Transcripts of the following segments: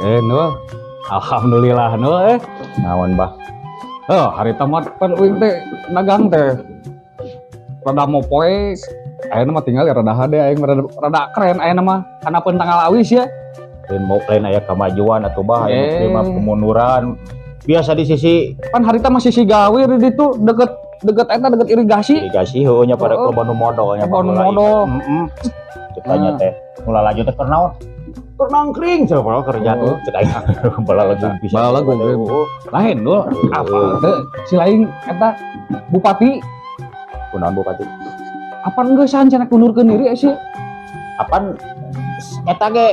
Eh, Nul. Alhamdulillah, Nul eh. Naon, Bah? Oh, harita mah pan uing teh dagang teh. Rada mopoe. Ayeuna mah tinggal ya rada hade aing rada, rada keren ayeuna mah. Kana tanggal awis ya. Lain mau lain aya kemajuan atau bah, aya Eh. mah kemunduran. Biasa di sisi Pan harita masih si gawir di ditu deket deket eta deket irigasi. Irigasi heueuh nya pada Heeh. loba nu modol nya. Loba nu modol. Heeh. Cek tanya Ah. teh, mula lanjut teh keur naon? Keur nangkring cenah padahal kerja tuh cek aing. Balalagung pisan. Balalagung. Heeh. Lain, Nul. Apa teh si lain eta bupati? Kunaon bupati? Apa geus cenah kundurkeun diri sih? Apan eta ge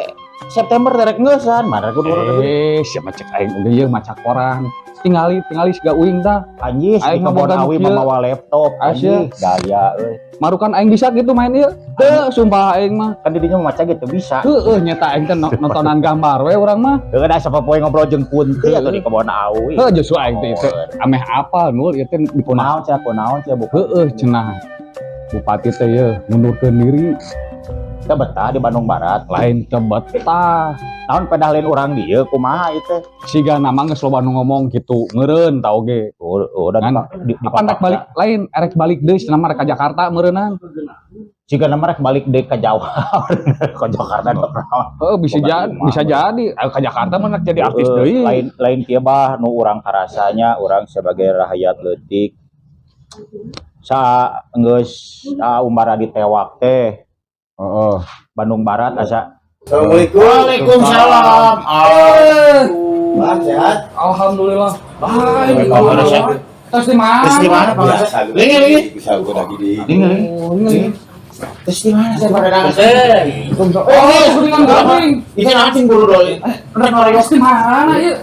September derek ngeusan, mana kudu? Eh, siapa cek aing oge ieu maca koran. Tingali tingali siga uing tah. Anjis di Aing kebon mah awi kieu. mamawa laptop Asya. anjing gaya euy. Marukan aing bisa gitu main ieu. Teu, sumpah aing mah. Kan didinya maca gitu bisa. Heueuh, nyeta aing teh nontonan gambar we urang mah. Heueuh, da sapopoe ngobrol jeung kunti atuh di kebon awi. Heuh, justru aing teh itu ameh apal, Nul, ieu teh di Kunaon cenah, kunaon cenah bukan? Heueuh, cenah. Bupati teh ye ngundurkeun diri. Teu betah di Bandung Barat? Lain teu betah. Naon pedah lain urang dieu kumaha ieu teh? Siga nama geus loba nu ngomong gitu, meureun tau ge. Oh, udah Kan, di, apa rek balik lain erek balik deui cenah mah rek ka Jakarta meureunnan. Jika nama rek balik deui ka Jawa, ke Jakarta dok naon? Heeh, bisa Boga jadi imah, bisa jadi. Ayo ka Jakarta mah rek jadi artis Heeh, deui. Lain lain kieu bah, nu urang karasanya urang sebagai rakyat leutik sa geus umbara ditewak teh Bandung Barat asa. Assalamualaikum. Waalaikumsalam. Bang, sehat? Alhamdulillah. Baik. Alhamdulillah. Terus di mana? Terus di mana, Pak? Biasa. Lingi, lingi. Bisa gue lagi di. Lingi, lingi. Oh, ini. Terus di mana saya pada Oh, kuningan gabing. Bisa nanti buru doi. Rek ngorek. Terus di mana ieu?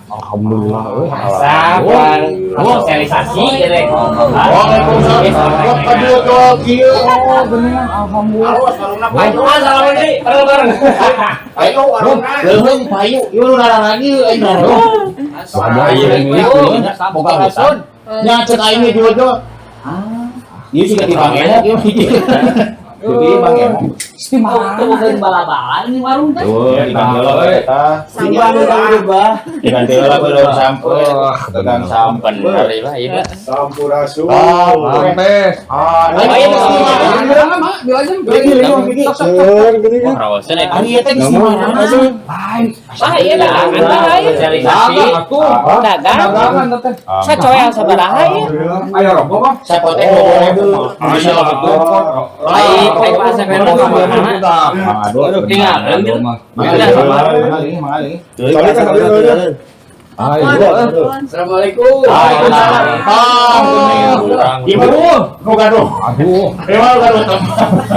Alhamdulillah euy. Sabar, sosialisasi gitu. Waalaikumsalam. Aduh, tuh kieu. Oh, beneran alhamdulillah. Awas warungna Payu, salam ini, bareng-bareng. Payu warungna. Leuheung payu. Ieu nu lagi aing rarong. Boga hutang. Nya cek aing ge jual. Ah. Ieu sih di Bang Emok ieu hiji. Jadi Bang Emok. Di mana? Tuh, bala-bala ini warung teh. Tuh, diganti heula eta. Sampah. Diganti heula belum sampai. Wah, Dagang sampai. Bener lah iya. Sampurasun. Ah, Rampes. Ah, Ayo, ayo. Mana mah? Bilajeng. Gini Wah, rawasan itu. Ari eta geus di mana? Lain. Wah, iya dagangan tah lain. Sosialisasi. Dagang atuh. Dagang. Dagangan teh. Sacoel sabaraha ya? Ayo rokok mah. Sapote 20.000. Ayo atuh. Lain, lain bahasa merek mana? Aduh, Tinggal, Aduh, mah. Mangali, mangali. Ayo. Assalamualaikum. Waalaikumsalam. Ibu, nu gaduh. Aduh. Emang gaduh.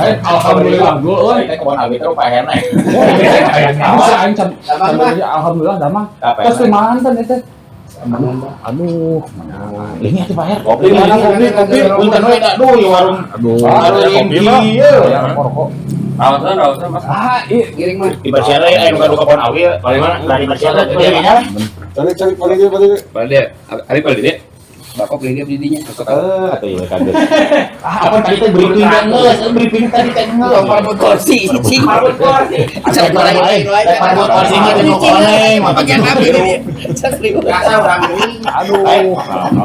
Eh, alhamdulillah gua euy. Teh kebon awi terus pahena. Bisa aing can can alhamdulillah damang. Terus di mana teh? Aduh, Ini atuh paher. Kopi Mana kopi, kopi. Punten we da duh ieu warung. aduh. Warung ieu. Ya, rokok, rokok. Rawasan, rawasan, Mas. Ah, iya, Giring mah. Di Barsiana aya nu gaduh kebon awi. Paling mana? Dari Barsiana belinya. Cari cari paling dia paling. Paling hari paling dia. Bapak beli dia belinya. Eh, atuh ieu kaget. Ah, apa tadi teh briefing teh geus, briefing tadi teh geus. Parbot kursi, cicing. Parbot kursi. Parbot kursi mah jeung koneng, mah Bagian kami ini. Rasa urang geuning. Aduh.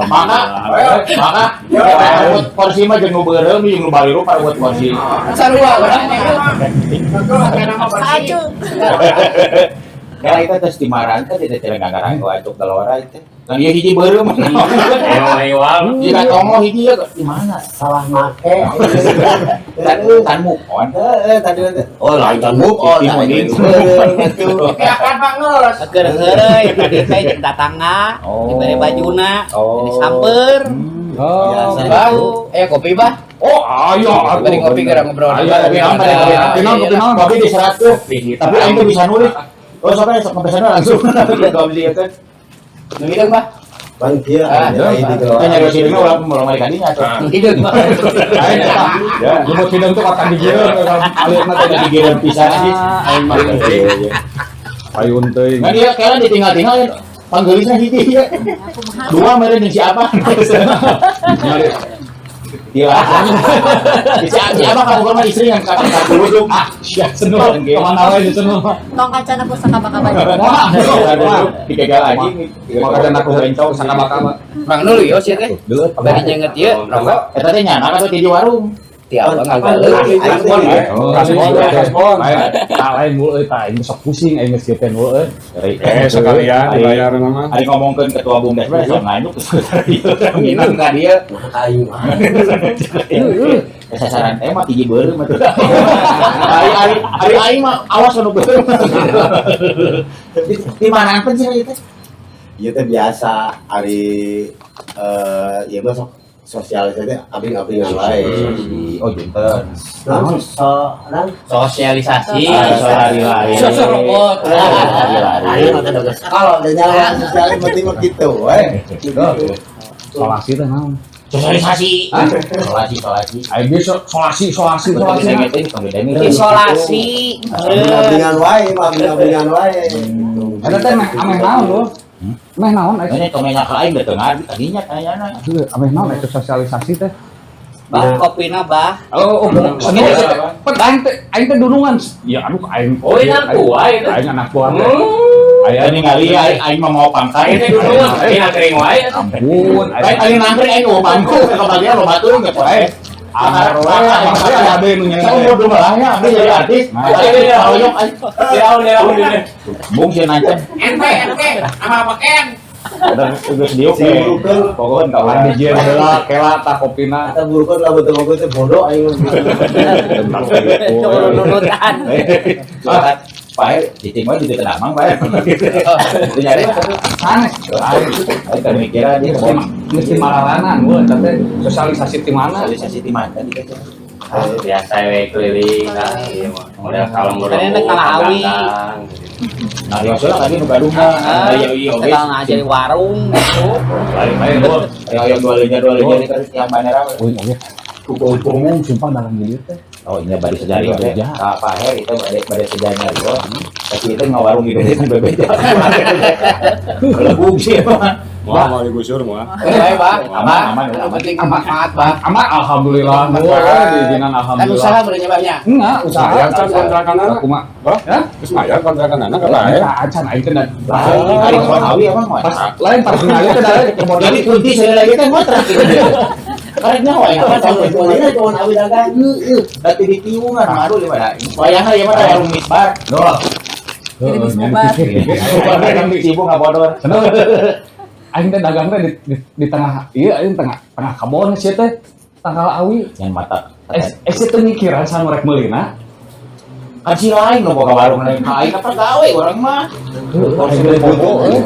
Maka, maka, parbot kursi mah jeung nu beureum jeung nu baliru parbot kursi. Sarua urang. Saju. Ya itu terus di maran teh tidak cenah gagaran ku acuk gelora itu. Kan ieu hiji beureum. Ewal. Jika tongo hiji ya di mana? Salah make. Tan tan move on. Heeh, tadi oh lain tan move on. Ini Nah, mending. itu. Kapan pangeus? Keur heureuy tadi teh jeung tatangga, Oh. dibere bajuna, Oh. disamper. Oh, Biasa. Bang, ayo kopi, Bah. oh, ayo atuh. Bari ngopi gara ngobrol. Ayo, Kopi naon, bari kopi naon. Kopi naon, kopi naon. Kopi di 100. Tapi aing tuh bisa nulis. Oh, sampai sok sampai sana langsung. Kopi itu. Nu hideung, Bah. Pan kieu Ah, aing di Kita nyari sini mah ulah mulai balik kadinya tuh. Nu hideung, Bah. Aing Ya, jemput hideung tuh akan digieun alirna teh jadi gireun pisan sih. Aing mah payun teuing. Nah dia kayaknya ditinggal-tinggal ya. Panggeulisna hiji ya. Dua meureun jeung siapa? Nyari Tilasan. Si apa kamu mah istri yang kata dulu. ah sia senul kemana wae senul. Tong kacana ku sakaba-kaba. Wah, Aduh, digagal lagi. Makanya aku bencong sakaba-kaba. Mang nu lios ya teh. Dulu Bari nyenget ieu rokok Eta teh nyana atau ti di warung? ti abang ngagaleung. Oh, Respon, respon. Lain mulu euy tah aing sok pusing aing geus kieu teh mulu euy. Sekalian dibayar nama. Ari ngomongkeun ketua BUMDes mah sok nganyuk. Minum ka dia. Nah, aing mah. Sasaran teh mah hiji beureum atuh. Ari ari ari aing mah awas anu beureum. Di mana pun sih ieu teh? Ieu teh biasa ari ieu mah sok sosialisasi teh abing-abingan wae. Oh, junten. Nah, so, nah, Sosialisasi. Lari-lari. Sosok robot. Lari-lari. aing mah teh geus kalau da nyawa sosial penting mah kitu we. Solasi teh naon? Sosialisasi. Hah? Solasi, solasi. Aing ge solasi solasi solasi. Isolasi. Abing-abingan wae, mah abing-abingan wae. Eta teh meh ameh naon lu? Meh naon aing? Ini tomenya ka aing teu ngarti tadinya kayana. Ameh naon eta sosialisasi teh? Bah, kopina, Bah. Oh, oh, senul teh. Aing teh dunungan. Ya aduh aing. Oh, ini anak buah itu. Aing anak buah teh. Aya ningali aing mah mau pangkat. Aing teh dunungan, aing nangkring wae. Ampun, Aing aing nangkring aing mau pangku kebagian lo batur geus wae. Amar we, amar we ada nu nyeneng. Saya umur belahnya, ambil jadi artis. Aing hoyong aing. Jauh jauh. Bung sih nancep. Ente, ente, sama apa Ken? Dan geus diuk. Sing burukeun. Pokoknya ka Lain dijieun heula kela tah kopina. Eta burukeun lah betul-betul teh bodoh aing mah. Nurutan. Pak Er, cicing mah di Damang, Pak Er. Itu nyari. Sanes. Aing tadi mikirnya dia Mesti maralanan gua eta teh sosialisasi ti mana? sosialisasi di mana tadi kan. Biasa we keliling lah ieu mah. Model kalem Kalian teh kalawi. Nah, yang soalnya tadi nu gaduhna. Aya ieu oge. Kita ngajari warung gitu. Lain-lain gua. Aya yang dua linya kan yang bandera. Euy oge. Ngomong sumpah dalam jadi teh. Oh, ini bari sejari oge. Ka Pak Her itu bade sejanya gua. Tapi itu ngawarung gitu kan bebeja. Lebug sih mah. Mau mau digusur mau. Bae, Bah. Aman, aman, Anu aman. penting manfaat, Bah. Aman alhamdulillah. Gua diizinan Kan alhamdulillah. usaha berenya banyak. Enggak, usaha. Mayar can kontrakan anak. Aku mah. Bah? Hah? Terus mayar kontrakan anak apa ya? Eta acan aing teh dan Ari awi emang mah. pas lain pas ningali teh da kebon Jadi kunci sekali lagi teh ngontrak gitu. Karena nyawa yang Ini kawan awi dagang. Tapi di tiungan maru di mana? Wayangna ieu mah teh warung misbar. Doh. Jadi bismobar. Sibuk ngabodor. Aing teh dagang teh di tengah ieu aing tengah tengah kabon sih teh tangkal awi. Yang mata. Eh teh mikiran sanu rek meulina. Kan si lain nu boga warung lain ka aing apa gawe urang mah. Aing teh bobo euy.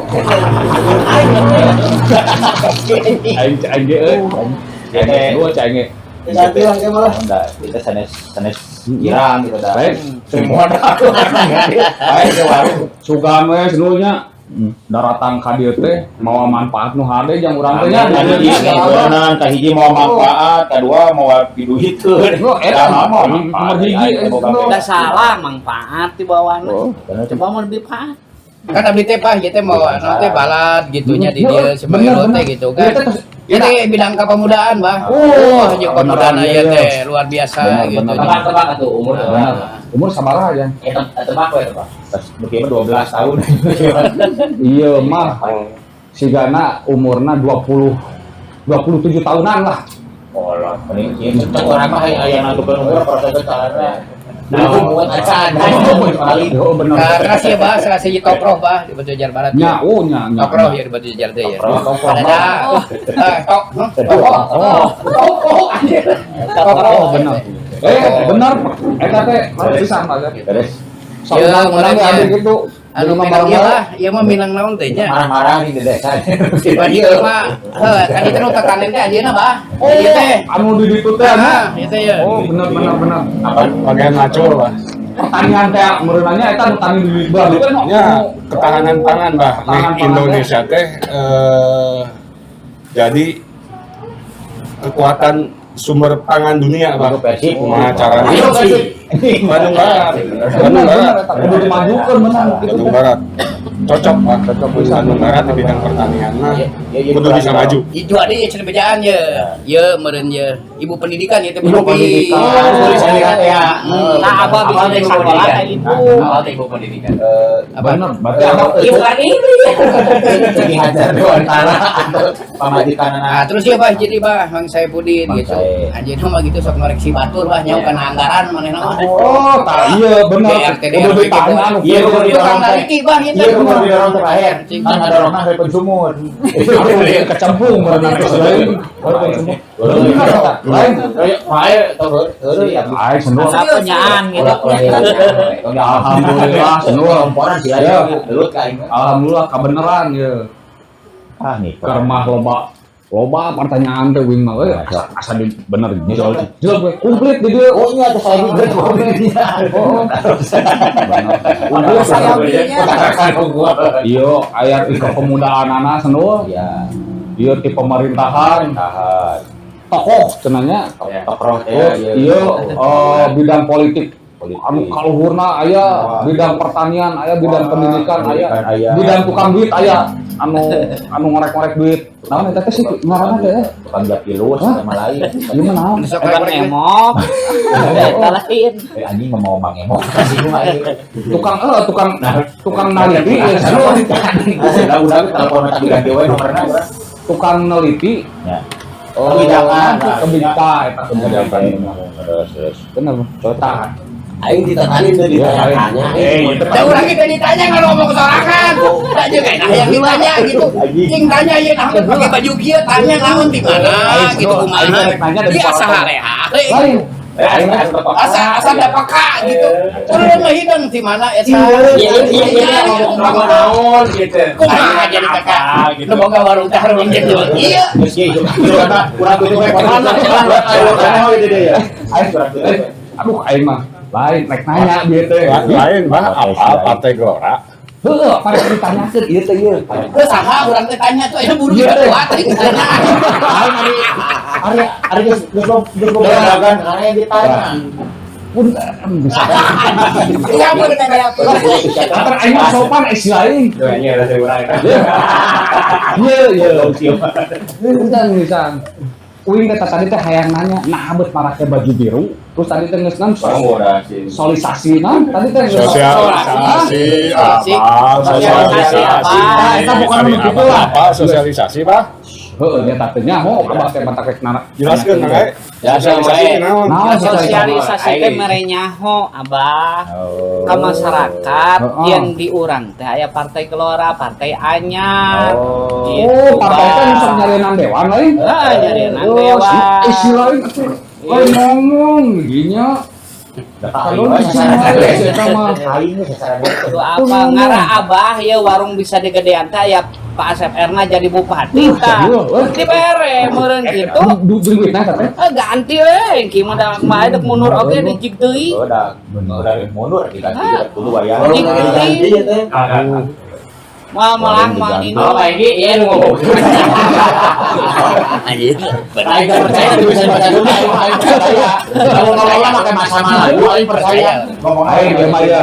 Aing aing ge euy. Aing gua cai ge. Ganti lah kayak malah. Enggak, kita sanes sanes girang gitu dah. Baik. Semua dah. Baik ke warung. Sugan we sebenarnya daratang ka dieu teh mawa manfaat nu hade jang urang teh nya. Kahiji ngeureunang, kahiji mau manfaat, kadua mau diduiteun. Oh, eta mau nomor hiji. Udah salah manfaat di bawahna. Coba mau lebih manfaat. Kan abdi teh Pak, ieu teh mau anu teh balad gitunya di dieu sebagai teh gitu kan. Ieu teh bidang kepemudaan, Bah. Oh, jeung kepemudaan ieu teh luar biasa gitu. Tebak-tebak atuh umur. Umur sabaraha ya? Tebak we tebak. Pas mungkin 12 tahun. Iya mah sigana umurna 27 tahunan lah. Oh lah, mending ieu cek urang mah aya nantukeun umur proses carana. Nah, buat acan. Oh bener. Karena sih Bah, salah siji toproh Bah di Batu Jajar Barat. Nya, oh nya, nya. Toproh ya di Batu Jajar teh ya. Toproh. Ada. Tok, tokoh. Tokoh anjir. Oh bener. Bener. Eta teh bisa mah. Terus Ya, Saudara ngorangnya. gitu. Anu minang ieu lah, ieu mah minang naon teh nya. marah-marah di desa. Di ieu mah, heuh, kan itu nu tatanen teh anjeunna Bah. Ieu teh. Anu di ditu teh. Nah, ieu teh ya. Oh bener bener bener. Apa Bagian ngacul lah. Pertanian teh meureunanya eta nu tani di Bandung kan. Ya, ketahanan pangan, Bah. Ketahanan Nih, Indonesia teh jadi kekuatan sumber pangan dunia, Bah. Persib. Kumaha carana? Bandung Barat. Bandung Bener, Barat. eta kudu dimajukeun bener gitu. Bandung Barat. Cocok, Pak. Cocok pisan. Bandung Barat di bidang pertanian mah Iya, iya, kudu bisa maju. Itu ada ya cenah bejaan ye. Ye meureun ye. Ibu pendidikan ya teh. Ibu pendidikan. Oh, Tulis lihat ya. Nah, abah bisa Awal di ibu sekolah pendidikan. kayak ibu. Awal teh ibu pendidikan. Apa? Bener, berarti abah Ibu kan ini. Jadi hajar dewantara pamajikan. Nah, terus ya Bah, jadi Bah, Mang Saipudin Mang gitu. Sae. Anjeunna mah gitu sok ngoreksi batur bah nyaho kana anggaran manehna mah. Oh, tak iya bener. BRT, Kudu ditanya anu. Iya, kudu Tukang didorong. naliti bah ieu Iya, teh. kudu didorong terakhir. Kan ngadorongna hareupeun sumur. Aduh, kecemplung meureun terus lain. Hareupeun sumur. Lain. Pae heueuh ya. Aing senul. Asa penyaan gitu. Alhamdulillah senul. Lomporan sih Iya. aja. Gelut ka aing. Alhamdulillah kebenaran ya. Ah nih. Kermah loba loba pertanyaan teh wing mah euy asa, asa di bener jol jol we komplit di dieu. Oh iya tuh saya bener. Oh, bener. Saya belinya. Iya, aya di kepemudaan senul. Iya. Iya di pemerintahan, Tahan. tokoh cenanya. Tokoh Oh, iya bidang politik. Politik. Anu kaluhurna aya bidang pertanian aya bidang pendidikan aya aya. bidang tukang duit aya anu anu ngorek-ngorek duit. Naon eta teh sih ngaranna teh? Tukang japilus Hah? sama lain. Ieu mah naon? Sok Bang korek-korek. Emok. Eta lain. Eh anjing mau Bang Emok kasih gua aing. Tukang tukang tukang neliti ya, senul. Udah telepon tadi ganti we nomorna urang. Tukang neliti. Ya. Oh, Kebijakan. kebijakan eta kebijakan. Terus terus. Bener. Tah. Aing ditatanin teh ditanya-tanya. Da urang kita ditanya nggak ngomong sorangan. Da jeung enak yang ditanya gitu. Cing tanya ieu naon pakai baju kieu tanya naon di mana gitu kumaha. Dia asa hare-hare. Lain. Asa asa da peka gitu. Urang mah hidung di mana eta. Iya, iya, iya. Ngomong Naon gitu. Kumaha jadi kakak. Nu boga warung teh hareupeun gitu. Iya. Terus ieu urang tutup we ya. Aduh, aing mah lain rek nanya bieu teh. Lain, Bah, apa Partai Gelora? Heuh, pada ditanyakeun ieu teh ieu. Terus saha urang teh tanya tuh aya buru Iya, teh. kuat teh tanya. Lain ari Ari ari geus geus geus boga karena yang ditanya. pun bisa. Iya, Iya, ditanya apa? Antar aing mah sopan eh si lain. Iya, rasa urang. Iya, iya. Pisan pisan. Uing teh tadi teh hayang nanya, nah bet marake baju biru, terus tadi teh geus naon solisasi naon tadi teh geus- Sosialisasi apa? Sosialisasi apa? Nah, eta bukan Ari begitu apa? lah. Apa sosialisasi, Bah? Heuh, nya teh nyaho abah teh matak rek nana. Jelaskeun Mang Ae. Ya, Sosialisasi naon? Naon Sosialisasi teh mere nyaho abah ke masyarakat Heeh. yang di urang teh aya Partai Gelora, Partai Anyar. Gitu, Oh, partai teh Bah. sok nyarienan dewan lain. Heeh, nyarienan Oh, dewan. si lain atuh. Lain ngomong ginya. Kalau eta mah. Aing sasaran Itu apa ngara abah ya warung bisa digedean teh aya Pak Asep Erna jadi bupati tah. Serius, eh. Dibere meureun kitu. Duitna teh. Eh, ganti we kieu mah da mah dek mundur oge dijig deui. Udah udah mundur diganti kudu bayar. Jig Ganti deui. ya teh. Moal melang moal ini. Oh, Pak Egi, iya lu ngomong. Anjir. Aing teu percaya bisa baca dulu aing percaya. Kalau ngomong pakai masa lalu aing percaya. Ngomong Aing ieu mah ya.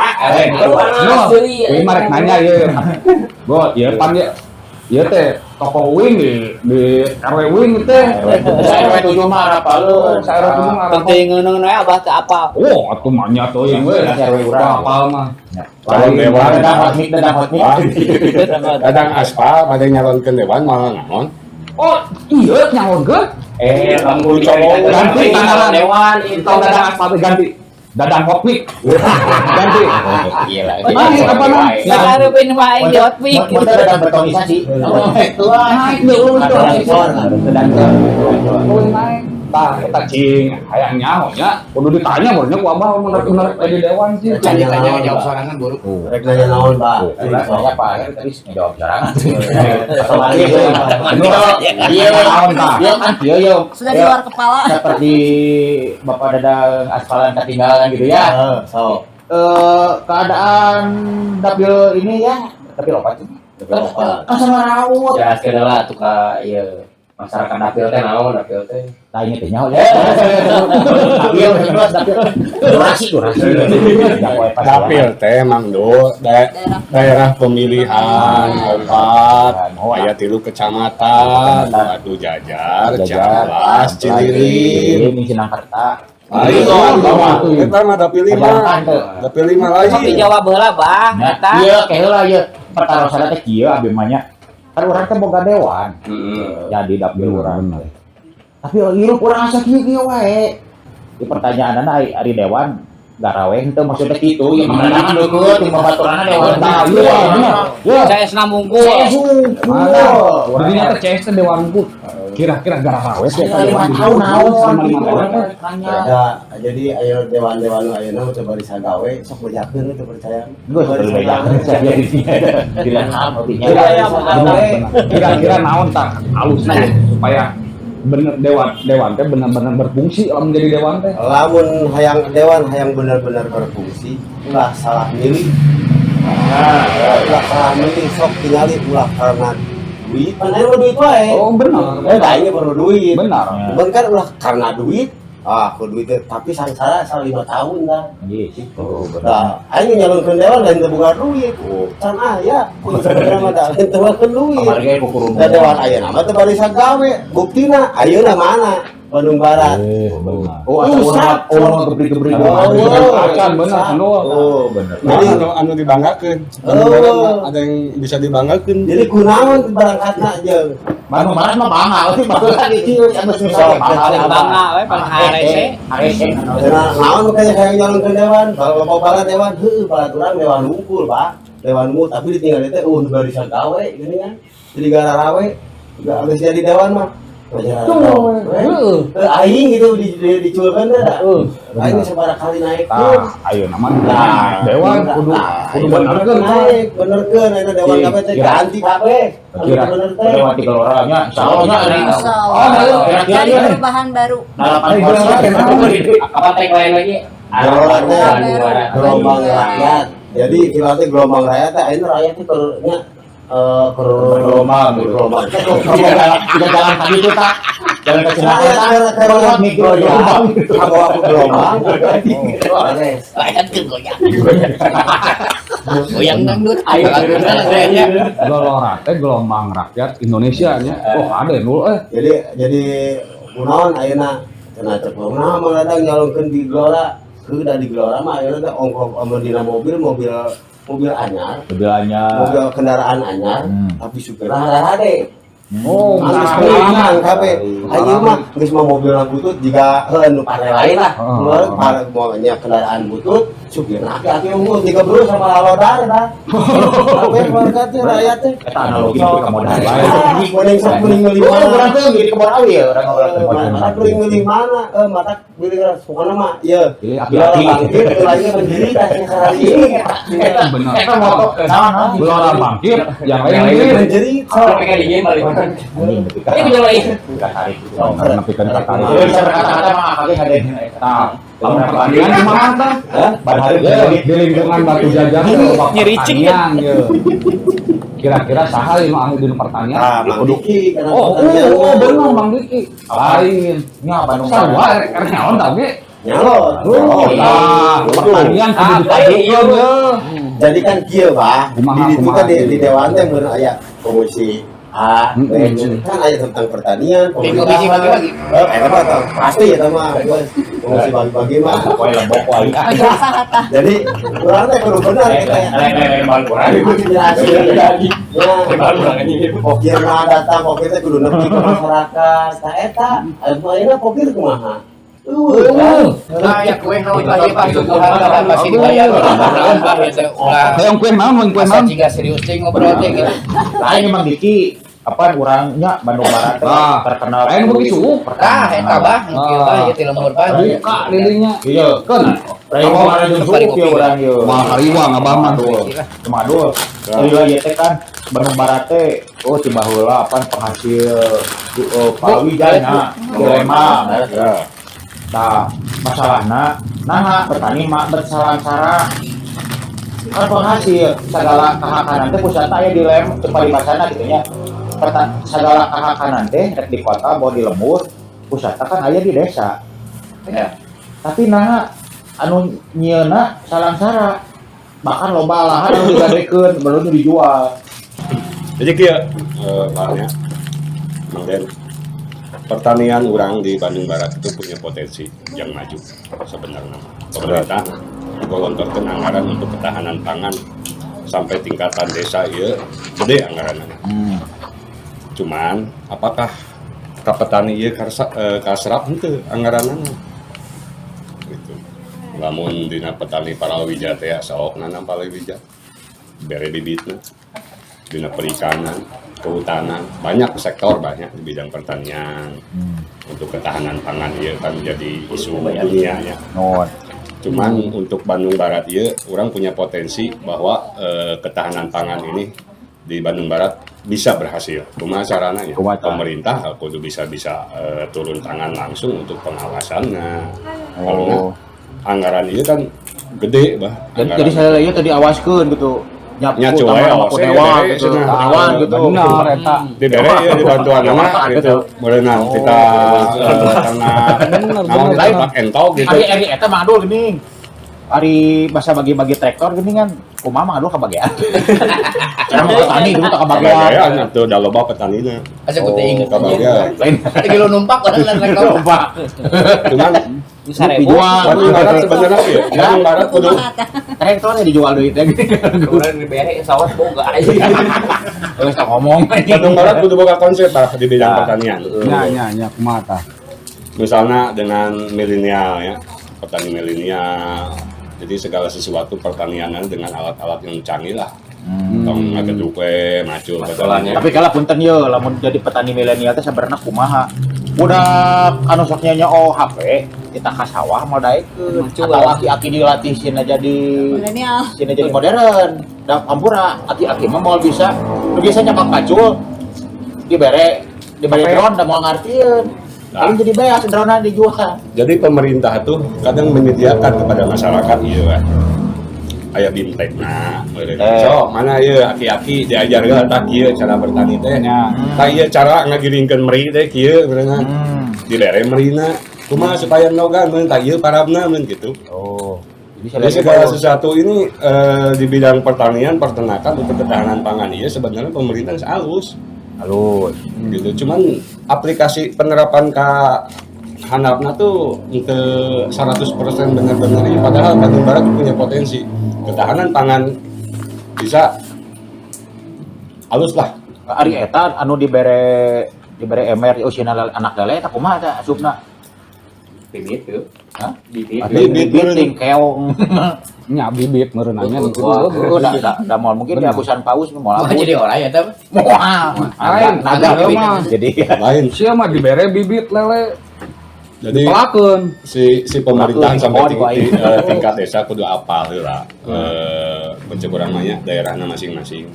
No, ieu mah rek nanya ieu. Bo, ieu pan ieu. Ieu teh tokoh uing di RW uing teh. Saya RW 7 mah arapaleun. Saya RW 7 mah arapal. Penting ngeuneuh we abah teu apal. Oh, atuh mah nya teuing we. RW urang. Apal mah. Calon dewan. Dadang hotmik, dadang hotmik. Dadang aspal pada nyalonkeun dewan malah naon? Oh, iya nyalonkeun. Eh, Bang Cowok. Ganti calon dewan itu. Tong dadang aspal teh ganti. Dadang hotmik. Ganti. Iya lah. Naik apa nah? Nah, hareupeun mah aing di hotmik. Mun dadang betonisasi. Naik deh, ulun tuh. Dadang Ulun naik. Tah, eta cing hayang nyaho nya, kudu ditanya barunya ku abah mun rek bener di dewan sih. Can ditanya jawab sorangan buruk. Rek nanya naon, Pak? Soalnya Pak Aher tadi jawab sorangan. Iya, naon tah? Iya kan, iya iya. Sudah di luar kepala. Seperti Bapak Dadang aspalan ketinggalan gitu ya. Heeh, sok. Keadaan dapil ini ya, dapil apa sih? Dapil opat. Kan sama raut. Ya sekali lah tuh ka ieu masyarakat dapil teh naon dapil teh. Nah ini teh nyaho ya. Dapil, dapil. Durasi, durasi. Dapil teh Mang Do, daerah pemilihan opat, oh aya tilu kecamatan, Batu Jajar, Ciamplas, Cililin. Ini Cinangkerta. Ayo, eta mah dapil lima. Dapil lima Sok lain. dijawab heula, Bang. Nah, Eta. iya, kayak heula ieu. Pertarosan teh kieu abi mah nya. Kan urang teh boga dewan. Jadi dapil urang. Tapi hirup urang asa kieu kieu wae. Di pertanyaanna ari ari dewan garawe henteu maksudnya kitu ya mengenang deukeut jeung babaturanna dewan. Tah, iya bener. Ya. CS na mungkul. CS unggul. Jadi nyata CS teh dewan ku. Kira-kira garawe sih eta Lima dewan. tahun naon Selama gitu 5 tahun. tanya. Ada, jadi ayo dewan-dewan nu ayeuna mah coba disagawe sok bejakeun teu percaya. Geus bejakeun saya di sini. Dilengkap artinya. Kira-kira naon tak alusna ya, supaya bener dewan dewan teh benar-benar berfungsi lamun jadi dewan teh. Lamun hayang dewan hayang benar-benar berfungsi, ulah salah milih. Ulah salah milih sok tingali ulah karena duit, pan aya duit wae. Oh benar. Eh, lainnya baru duit. Benar. Cuman kan ulah karena duit, ah, aku duit teh, tapi sangsara salah 5 tahun dah. Iya sih. Oh, bener. Nah, aing nyalonkeun dewan lain teu boga duit. Can aya, sebenarnya mah da lain teu boga duit. Kamari ge kukurung. Da dewan ayeuna mah teu barisa gawe. Buktina ayeuna mana? Bandung Barat. Benar. Oh, asa Rusak. urang gebrik-gebrik. Oh, Acan benar sendul. Oh, bener. Jadi anu anu dibanggakeun. Oh. Bandung Barat mah ada yang bisa dibanggakeun. Jadi kunaon berangkatna jeung Bandung Barat mah bangga euy, baheula di dieu anu Sok, Paling bangga we, paling harese. Harese. Nah, naon makanya hayang nyalonkeun dewan, kalau bapak barat dewan, heueuh barat urang dewan wungkul, Pak. Dewan wungkul tapi ditinggal teh nu barisa gawe gini kan. Jadi gararawe, enggak geus jadi dewan mah. Heeh. Aing gitu diculkeun teh da. Aing sabaraha kali naik. Tah, ayeuna mah Nah, dewan kudu kudu benerkeun naik, benerkeun ayeuna dewan Iya, kabeh teh kira. ganti kabeh. Anu Kira bener teh. dewan tiga orang nya, insyaallah nya ari. Insya Oh, Allah. Kira-kira Cari iya. perubahan baru. Dalapan kursi. Apa tagline lagi? Gelora teh. Bandung Barat. Gelombang rakyat. Jadi ibaratnya gelombang rakyat teh ayeuna rakyat teh keur nya keur Bergelombang gitu. Bergelombang. Tidak jalan tadi itu tak. Jalan ke Rakyat Cinangkerta. keur Mikro goyang, kabawa ku gelombang. Beres. Rakyat ke goyang. Goyang dangdut. Ayo, Kayaknya. Gelora teh gelombang rakyat Indonesia nya. Oh, ada dulu eh. Jadi kunaon ayeuna cenah cek kunaon mah kadang nyalonkeun di Gelora. Heuh da di Gelora mah ayeuna teh ongkoh amun dina mobil mobil mobil anyar, Mobilannya. mobil kendaraan anyar, tapi supirna harade. Oh, Geus benar. pengalaman kabeh. Ayeuna mah geus mah mobilna butut jiga heuh nu partai lain lah. Heeh. Heeh, mobilnya kendaraan butut, supirna aki-aki unggul jiga bro sama lalodar dah. Kabeh warga teh rakyat teh. Eta analogi itu ka modal. Kuning sok kuning meuli Oh, mana? urang teh jadi kebon awi ya, urang ngobrol Eh, Mata kuning meuli mana? Eh, mata beli pokoknya mah ieu. Pilih Gelora aki-aki. bangkit, lainnya berdiri tasnya sarari. Benar. Eta motor naon naon. Gelora bangkit, yang lain Yang lain milih. Berdiri Kalau pengen dingin balik. Anjing nepi ka. Ini punya lain. Katarik. Benar, nepi ka katarik. Dia bisa berkata-kata mah akake ngadain eta. Tah, lamun pertanian kumaha tah? Ban hari Ya, di lingkungan Batu Jajar teh loba Nyericik, pertanian ye. Kira-kira saha nu ahli dina pertanian? Ah, Mang Diki karena Oh, pertanian oh, mah. bener Mang Diki. Lain. Nya Bandung Sarua Barat. rek rek nyalon tah ge. Nyalon. Oh, tah, pertanian kudu Ah, dipajukeun ye. Jadi kan kieu, Pak. Kumaha, Di ditu kumaha kan di, kieu. di dewan teh mun aya komisi A, B, C. Kan aya tentang pertanian, Komisi pemerintahan. bagi-bagi. Eh, eta mah tah, pasti eta mah. Komisi bagi-bagi mah. Poe lembok wae. Baju usaha tah. Jadi urang teh kudu bener kita ya. Lain-lain bal kurang. Jelasin. Ya. Pokir mah datang, pokir teh kudu nepi ke masyarakat. Tah eta, anu ayeuna pokir kumaha? Nah, ya kue naon tadi Pak suguhan kapan pasti dibayar. Naon Pak ya teh ulah. Hayang kue naon, hayang kue Asa naon. jiga serius teh ngobrol teh gitu. Lain Mang Diki. Apa urangnya Bandung Barat teh Ah, terkenal lain begitu. Tah eta bah, kieu bah ieu ti lembur bah. Buka lilinya. Iya. Keun. Lain kemarin jeung suuk ya urang ieu. Moal hariwang abah mah. Madul. Iya ieu teh kan Bandung Barat teh oh ti baheula apa penghasil palawija nya dilema. Ya. Nah, masalahna nah petani mah bersalang-sara kan penghasil segala kahakanan teh pusatna aya di lem teu paribasana gitu nya. Segala kahakanan teh rek di kota bawa di lembur pusatna kan aya di desa. Ya. Tapi nah anu nyieuna salangsara bahkan loba lahan anu digadekeun belum dijual. Jadi kieu Pak ya. Mang Den, pertanian orang di Bandung Barat itu punya potensi yang maju sebenarnya. Pemerintah gelontorkan anggaran untuk ketahanan pangan sampai tingkatan desa ya gede anggarannya. Cuman apakah ka petani ieu kaserap henteu anggaranna gitu. Lamun dina petani palawija teh sok nanam palawija bere bibitna, dina perikanan, kehutanan, banyak sektor banyak di bidang pertanian. Untuk ketahanan pangan ieu kan menjadi isu dunia ya. Non. Cuman untuk Bandung Barat ieu orang punya potensi bahwa ketahanan pangan ini di Bandung Barat bisa berhasil. Kumaha carana ya? Kumaha cara? Pemerintah kudu bisa-bisa turun tangan langsung untuk pengawasannya. Karena Oh. anggaran itu kan gede bah. Jadi saya lagi tadi awaskeun gitu. Nya Nyapu cuek, taman sama awas, dewan eh, gitu. cenah. Dewan gitu. Benar eta. Dibere ya dibantuan nama gitu. Berenang kita karena Bener, naon bener. teh pak entog gitu. Ari ari eta mah adul geuning. Ari basa bagi-bagi traktor geuning kan kumaha mah adul kabagean. Karena mau petani dulu tak kabagean. Kabagean atuh da loba petanina. Asa ku teu inget. Kabagean. Lain Lagi lu numpak orang lain traktor. lupa. Cuman Bisa ribu. Dijual. Bandung Barat sebenarnya ya, Bandung Barat kudu Traktornya dijual duitnya gitu. Urang dibere sawah boga aja. Terus tak ngomong. Bandung Barat kudu boga konsep bah di bidang Nah. pertanian. Nya nya nya kumaha tah? Misalnya dengan milenial ya, petani milenial. Jadi segala sesuatu pertaniannya dengan alat-alat yang canggih lah. Tong ngageduk we maju petaninya. Tapi kalau punten ye, lamun jadi petani milenial teh sebenarnya kumaha? Udah anu sok nya oh HP, kita ka sawah mau daekeun. Macu Atau lah. aki-aki dilatih sina jadi Milenial. sina jadi modern. Da ampura aki-aki mah moal bisa. Nu biasa nyapak pacul dibere dibere drone da moal ngartieun. Nah. Paling jadi beas drone dijual. Jadi pemerintah tuh kadang menyediakan kepada masyarakat iya kan. Aya bimtekna, meureun. So, mana ieu aki-aki diajar heula tah kieu cara bertani teh. Nya. Tah ieu cara ngagiringkeun meri teh kieu meureunna. Dibere merina. Kumaha supaya nogan meureun tah ieu parabna meureun gitu. Oh. Jadi Jadi segala sesuatu ini di bidang pertanian, peternakan untuk ketahanan pangan iya sebenarnya pemerintah geus alus Halus. gitu. Cuman aplikasi penerapan ke handapna tuh untuk 100% benar-benar ini padahal Bandung Barat punya potensi ketahanan pangan bisa halus lah. Ari eta anu dibere dibere emer oh sina anak lele eta kumaha teh asupna? Bibit tuh. Hah? Bibit. Bibit, Bibit ting keong. Nya bibit meureun nya gitu. Heeh, da moal mungkin diabusan paus moal Wah abus. jadi orang ya teh. Moal. Lain, Naga naga mah. Jadi Lain. Sia mah dibere bibit lele Jadi pelakeun. si si pemerintahan Laku, sampai pohon, ku aing. tingkat desa kudu apal heula. Mencegah namanya daerahnya masing-masing.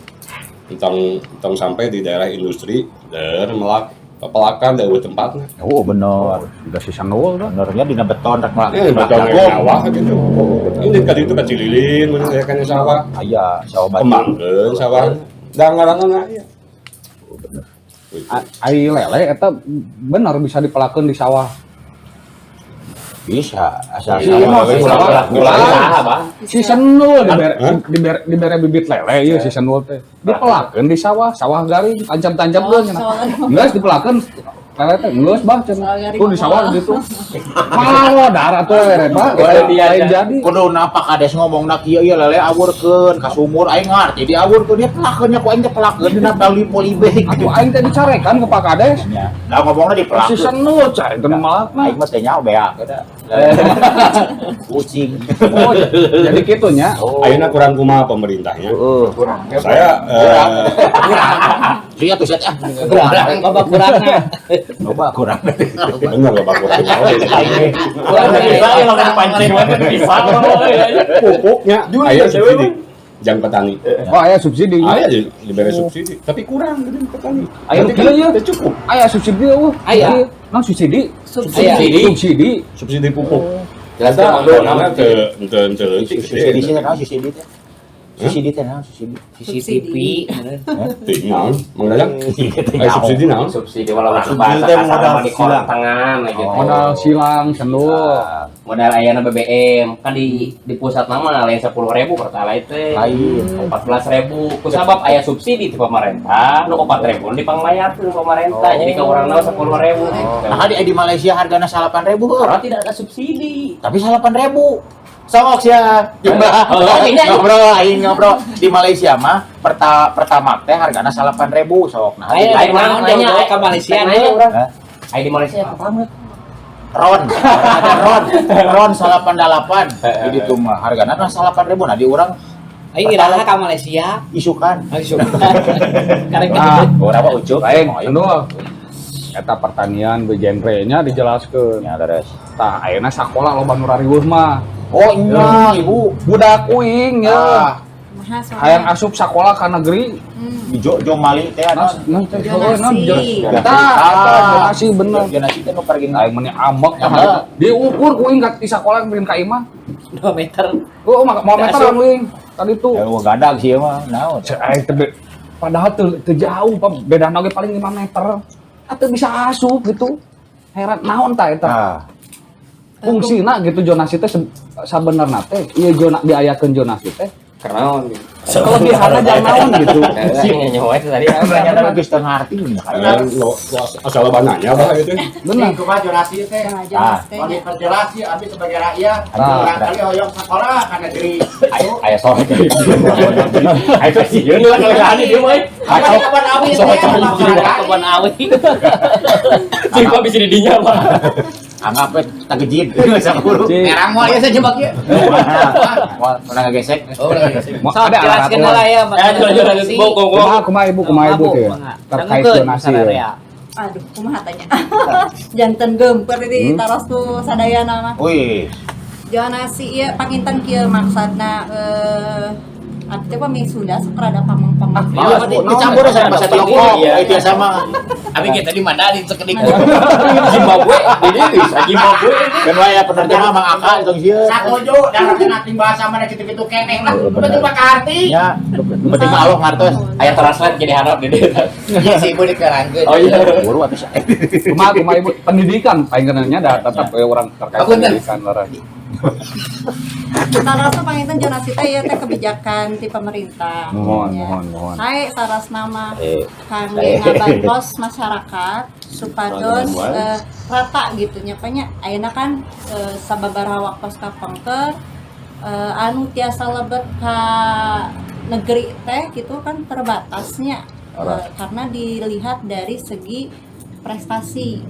Tong tong sampai di daerah industri der melak pepelakan dari tempatnya. Oh bener. Udah sisa nol dah. Benernya dina beton rek melak. Beton sawah gitu. Ini kali itu kacililin bener ya kan sawah. Aya sawah batu. Kembangkeun sawah. Da ngaranna aya. Ai lele eta bener bisa dipelakeun di sawah. Bisa asal Iya, sawah. mah, sawah. Ulah bah. Si senul dibere Hah? dibere dibere bibit lele ieu si senul teh. Dipelakeun di sawah, sawah garing, tancap-tancapkeun cenah. Sawah garing. Geus dipelakeun lele teh geus bah cenah. Sawah garing Tuh di sawah apa? gitu. Malah darah tuh lele Pak. Boleh biasa. Lain jadi. Kudu napa kades ngomongna kieu ieu lele awurkeun ka sumur aing ngarti diawurkeun dia pelakeun nya ku aing teh pelakeun dina bali polybag. Atuh aing teh dicarekan ke Pak Kades. Nya. Da ngomongna Si dipelakeun. senul cai teu malakna. Aing mah teh nyaho beak eta. Kucing. Oh, jadi kitu nya. Ayeuna kurang kumaha pemerintahnya. Kurang. Saya kurang. Sia tuh sia. Kurang, loba kurangna. Loba kurang. Bener loba kurang. Kurang bisa ya makan pancing bisa. Pupuknya aya subsidi. Jang petani. Oh, aya subsidi. Aya diberi subsidi, tapi kurang geuning petani. Aya kieu nya cukup. Aya subsidi eueuh. Aya. Nang subsidi? Subsidi. Subsidi. Subsidi pupuk. Jelas Eta dona teu teu teu leutik. Subsidi sih naon subsidi teh? Subsidi teh naon subsidi? CCTV. Teu naon, Mang Dadang? Aya subsidi naon? Subsidi walau bahasa kasar mah di kolam tangan gitu. Modal silang sendul. Modal ayana BBM kan di pusat nama lain 10.000 pertalite teh. Lain 14.000. Kusabab aya subsidi ti pemerintah, nu 4.000 dipangmayarkeun pemerintah. Jadi ka urangna 10.000. Nah, di Malaysia hargana 8.000 heuh. Karena tidak ada subsidi. Tapi 8.000. Sok sia. Ngobrol aing ngobrol di Malaysia mah pertama teh hargana 8.000 sok. Nah, aing nanya ka Malaysia nanya urang. Aing di Malaysia pertama ron, ada ron 88. Jadi itu mah hargana mah 8.000. Nah di urang aing iraha ka Malaysia isukan. Isukan. Karek gitu. Urang mah ucup aing anu eta pertanian genre-nya dijelaskeun. Ya leres. Tah ayeuna sakola loba nu rariweuh mah. Oh iya, ibu. Budak uing ya. Hayang asup sakola ka negeri. Di Jomali teh anu. Jonasi. Tah, jonasi bener. Jonasi teh nu pergi aing meni ambek tah. Diukur ku uing ka di sakola bikin ka imah. 2 meter. Oh, mau meter kan uing. Tadi tuh. Ya gadag sih mah. Naon. Aing teh padahal teu jauh, bedana oge paling 5 meter. Atuh bisa asup gitu. Heran naon tah eta. Fungsina gitu jonasi teh sabenerna teh ieu zona diayakeun jonasi teh Kenaon gitu. Kelebihanna jang naon gitu. Nyawa itu tadi. Ternyata geus teu ngarti. Asal bananya bah gitu. Bener. Kumaha jonasi teh? Mau diperjelas sih abdi sebagai rakyat. Barangkali hoyong sakola ka negeri. Aya soal. Aya sieun lah kalehan ieu mah. Kacau kapan awi teh. Kapan awi. Cing mah bisa di dinya mah. Anggap we tagejid sakuru. Merang moal ieu jebak ieu. Moal menang ngagesek. Oh, menang ngagesek. Ada jelaskeun lah ya. Kumaha ibu, kumaha ibu teh. Terkait donasi. Aduh, kumaha tanya. Janten geumpeur di taros ku sadayana mah. Wih. Donasi ieu panginten kieu maksudna abdi teh pami Sunda sok rada pameng-pameng. Dicampur sama bahasa Tiongkok, itu yang sama. Abi ge tadi Mandarin sekedik. Zimbabwe, di dieu bisa Zimbabwe. Kan wae penerjemah Mang Aka tong sieun. Sakojo da nating bahasa mana kitu-kitu keneh lah. Penting mah kaarti. Ya, penting mah Allah ngartos. Aya translate jadi harap di dieu. Iya sih ibu dikerangkeun. Oh iya. Buru atuh. Kumaha kumaha ibu pendidikan paling da tetap orang terkait pendidikan leres. Sarasna panginten jonasi teh ieu teh kebijakan ti pemerintah. Mohon, mohon, mohon. Sae sarasna mah kangge ngabantos masyarakat supados rata gitu nya nya ayeuna kan sababaraha waktos kapengker anu tiasa lebet ka negeri teh gitu kan terbatasnya karena dilihat dari segi prestasi.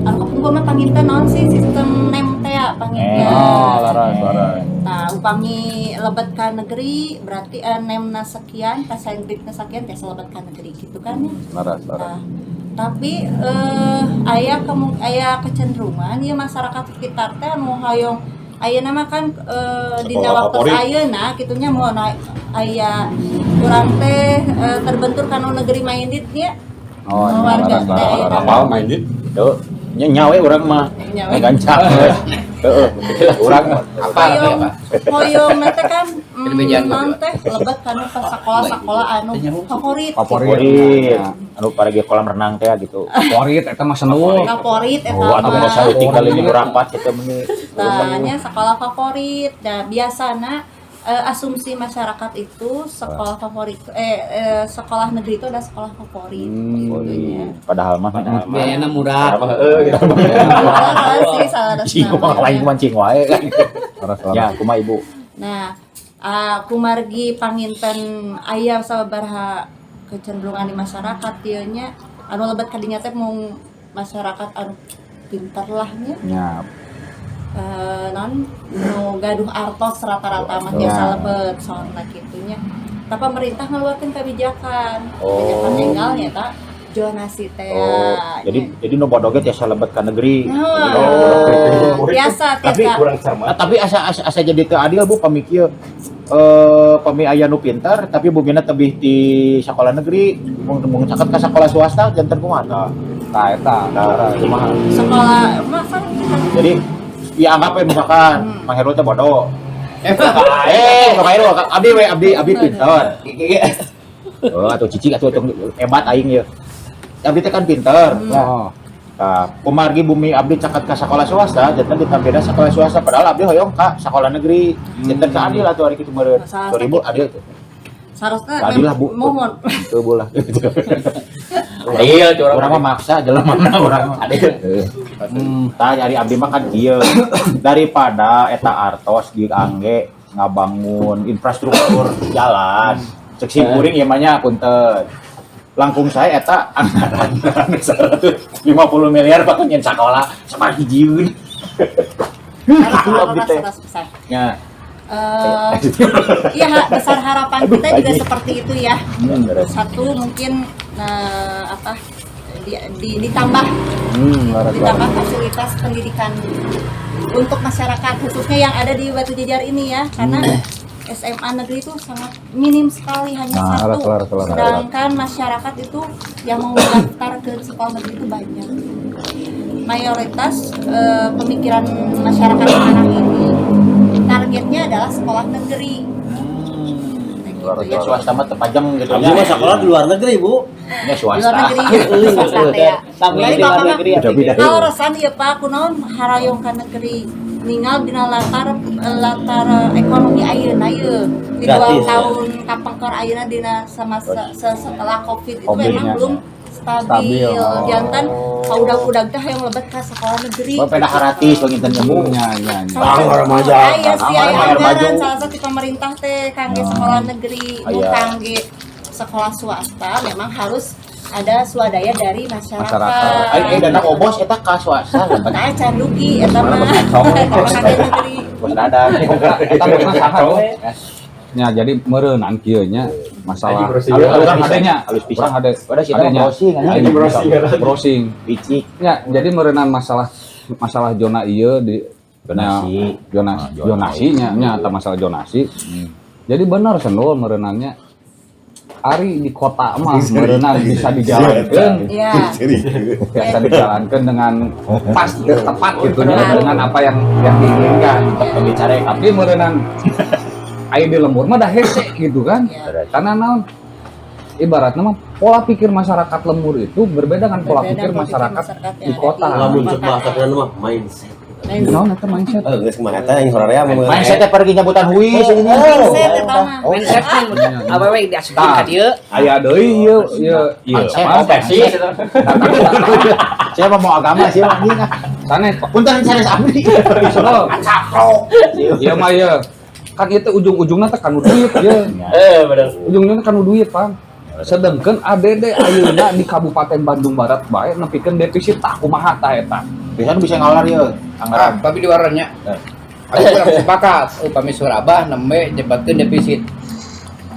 Anu kapungkur mah panginten naon sih sistem NEM teh panginten. Oh, laras, laras. Nah, upami lebet ka negeri berarti NEM-na sekian, pasentitna sekian tiasa lebet ka negeri gitu kan ya. Laras, laras. Nah, tapi aya kecenderungan ieu masyarakat sekitar teh anu hoyong ayeuna mah kan dina waktu ayeuna kitu nya moal aya urang teh terbentur kana negeri minded nya. Oh, warga teh apal minded? Tuh, nya nyawe urang mah. Gancang. Heeh, urang apal apa? Hoyong teh kan non teh lebet kana sakola-sakola anu favorit. Favorit. Anu paragi kolam renang teh gitu. Favorit eta mah seneng. Favorit eta mah. Oh, atuh beda saeutik kali minggu rapat kitu meni. Tah nya sekolah favorit. Nah, biasana asumsi masyarakat itu sekolah favorit sekolah negeri itu adalah sekolah favorit gitu nya. Padahal mah biayana murah. Heeh gitu. Sih salah Cing lain mancing wae. Ya, kumaha ibu? Nah, kumargi panginten aya sababaraha kecenderungan di masyarakat ieu nya anu lebet ka dinya teh mung masyarakat anu pinter lah nya. Nya. Non nu gaduh artos rata-rata mah biasa lebet soalna kitu nya. Tah, pemerintah ngeluarkeun kebijakan, kebijakan enggalnya ta zonasi teh. Oh, jadi nu bodoh ge tiasa lebet ka negeri. Oh, biasa Tapi tiasa. kurang cermat. Nah, tapi asa asa, asa jadi teu adil, Bu, pami kieu. Pami aya nu pintar tapi bumina tebih di sekolah negeri, mun mun caket ka sekolah swasta janten kumaha tah? Tah eta. Nah, kumaha? Sekolah masa kita Jadi ya anggap we misalkan Mang Heru teh bodoh. Mang Heru, abdi we abdi abdi pintar. Oh, atau cicing atau hebat aing ya. Abdi teh kan pintar. Oh. Nah, kumargi bumi abdi caket ka sekolah swasta, janten ditampilna sekolah swasta padahal abdi hoyong ka sekolah negeri. Janten teu adil atuh ari kitu meureun. Masalah 2000 adil tuh. Seharusnya Adil lah, Bu. Mohon. Teu bolah. Adil curang. Urang mah maksa jelema mana urang mah. Adil. Tah, ari abdi mah kan kieu. Daripada eta artos diangge ngabangun infrastruktur jalan. Cek sim kuring ieu mah nya, punten. Langkung saya eta anggaran 150 miliar bakal nyen sakola sama hijieun. Itu abdi teh. Besar. Nya. Iya, besar harapan Aduh, kita juga lagi. seperti itu ya. Beres. Satu mungkin apa ditambah ditambah fasilitas pendidikan untuk masyarakat, khususnya yang ada di Batu Jajar ini ya, karena SMA negeri itu sangat minim sekali, hanya Nah, satu, kelar, kelar, kelar. Sedangkan masyarakat itu yang mau mendaftar ke sekolah negeri itu banyak. Mayoritas pemikiran masyarakat sekarang ini targetnya adalah sekolah negeri. Nah, gitu ya. Swasta mah teu pajeng gitu Abdi nya. mah sekolah di luar negeri, Bu. Nya Di swasta. luar negeri, swasta teh ya. Tapi Jadi di luar bapak mah negeri ya. Beda-beda. kalau resan ya Pak, kunaon harayong ka negeri, ningal dina latar latar ekonomi ayeuna ieu di 2 Gratis, ya. tahun kapengker ayeuna dina sama setelah Covid itu Covid-nya. memang belum stabil. Stabil, oh. Jantan kaudag-udag teh hayang lebet ka sekolah negeri. Oh, peda haratis panginten nemu. Nya nya nya. Salah Bang, satu remaja. aya sih, aya Bang, bayar baju. anggaran salah satu di pemerintah teh kangge sekolah negeri, nu Aya. kangge sekolah swasta memang harus ada swadaya dari masyarakat. Masyarakat. Ai dana obos eta ka swasta. Nah, can dugi eta mah. Bos Kangge negeri. Bos dadang. Eta bosna saha tuh? Ya, jadi meureunnan kieu nya masalah. Browsing. Alus urang hade nya. Halus pisan. Urang hade. Udah sih, Hade nya. browsing, anjing. Aing Browsing, browsing. Licik. Ya, jadi meureunnan masalah masalah zona ieu di Zonasi. Zona, Ah, zonasi nya nya atau masalah zonasi. Jadi benar sendul meureunannya ari di kota mah meureunnan bisa dijalankan, Iya. biasa dijalankan dengan pas, tepat gitu nya, dengan apa yang diinginkan. Pembicara Tapi meureunnan aya di lembur mah dah hese gitu kan. Iya. Karena naon, ibaratnya mah pola pikir masyarakat lembur itu berbeda dengan pola Berbeda pikir pola pikir masyarakat masyarakat di yang ada kota. di Lamun cek kota. bahasa keren mah mindset. Naon eta mindset? Eh, geus kumaha eta yang hoream mah. Mindset teh pergi nyebutan huis ini. Mindset eta mah. Mindset kan awewe diasupkeun ka dieu. Aya deui ieu ieu ieu. Mindset, Apa? oh, Persis. Saya mah mau agama sih mah anjing ah. Sanes Punten sanes abdi. Solo. Ieu mah ieu. Kan ieu teh ujung-ujungna teh kanu duit ieu. Bener. Ujungnya teh kanu duit, Pang. Sedangkan ADD ayeuna di Kabupaten Bandung Barat bae nepikeun defisit, tah kumaha tah eta. Bisa bisa ngalar ya anggaran. Ah, tapi di warnanya. Aku kurang sepakat. Upami Surabah nembe nyebatkeun defisit.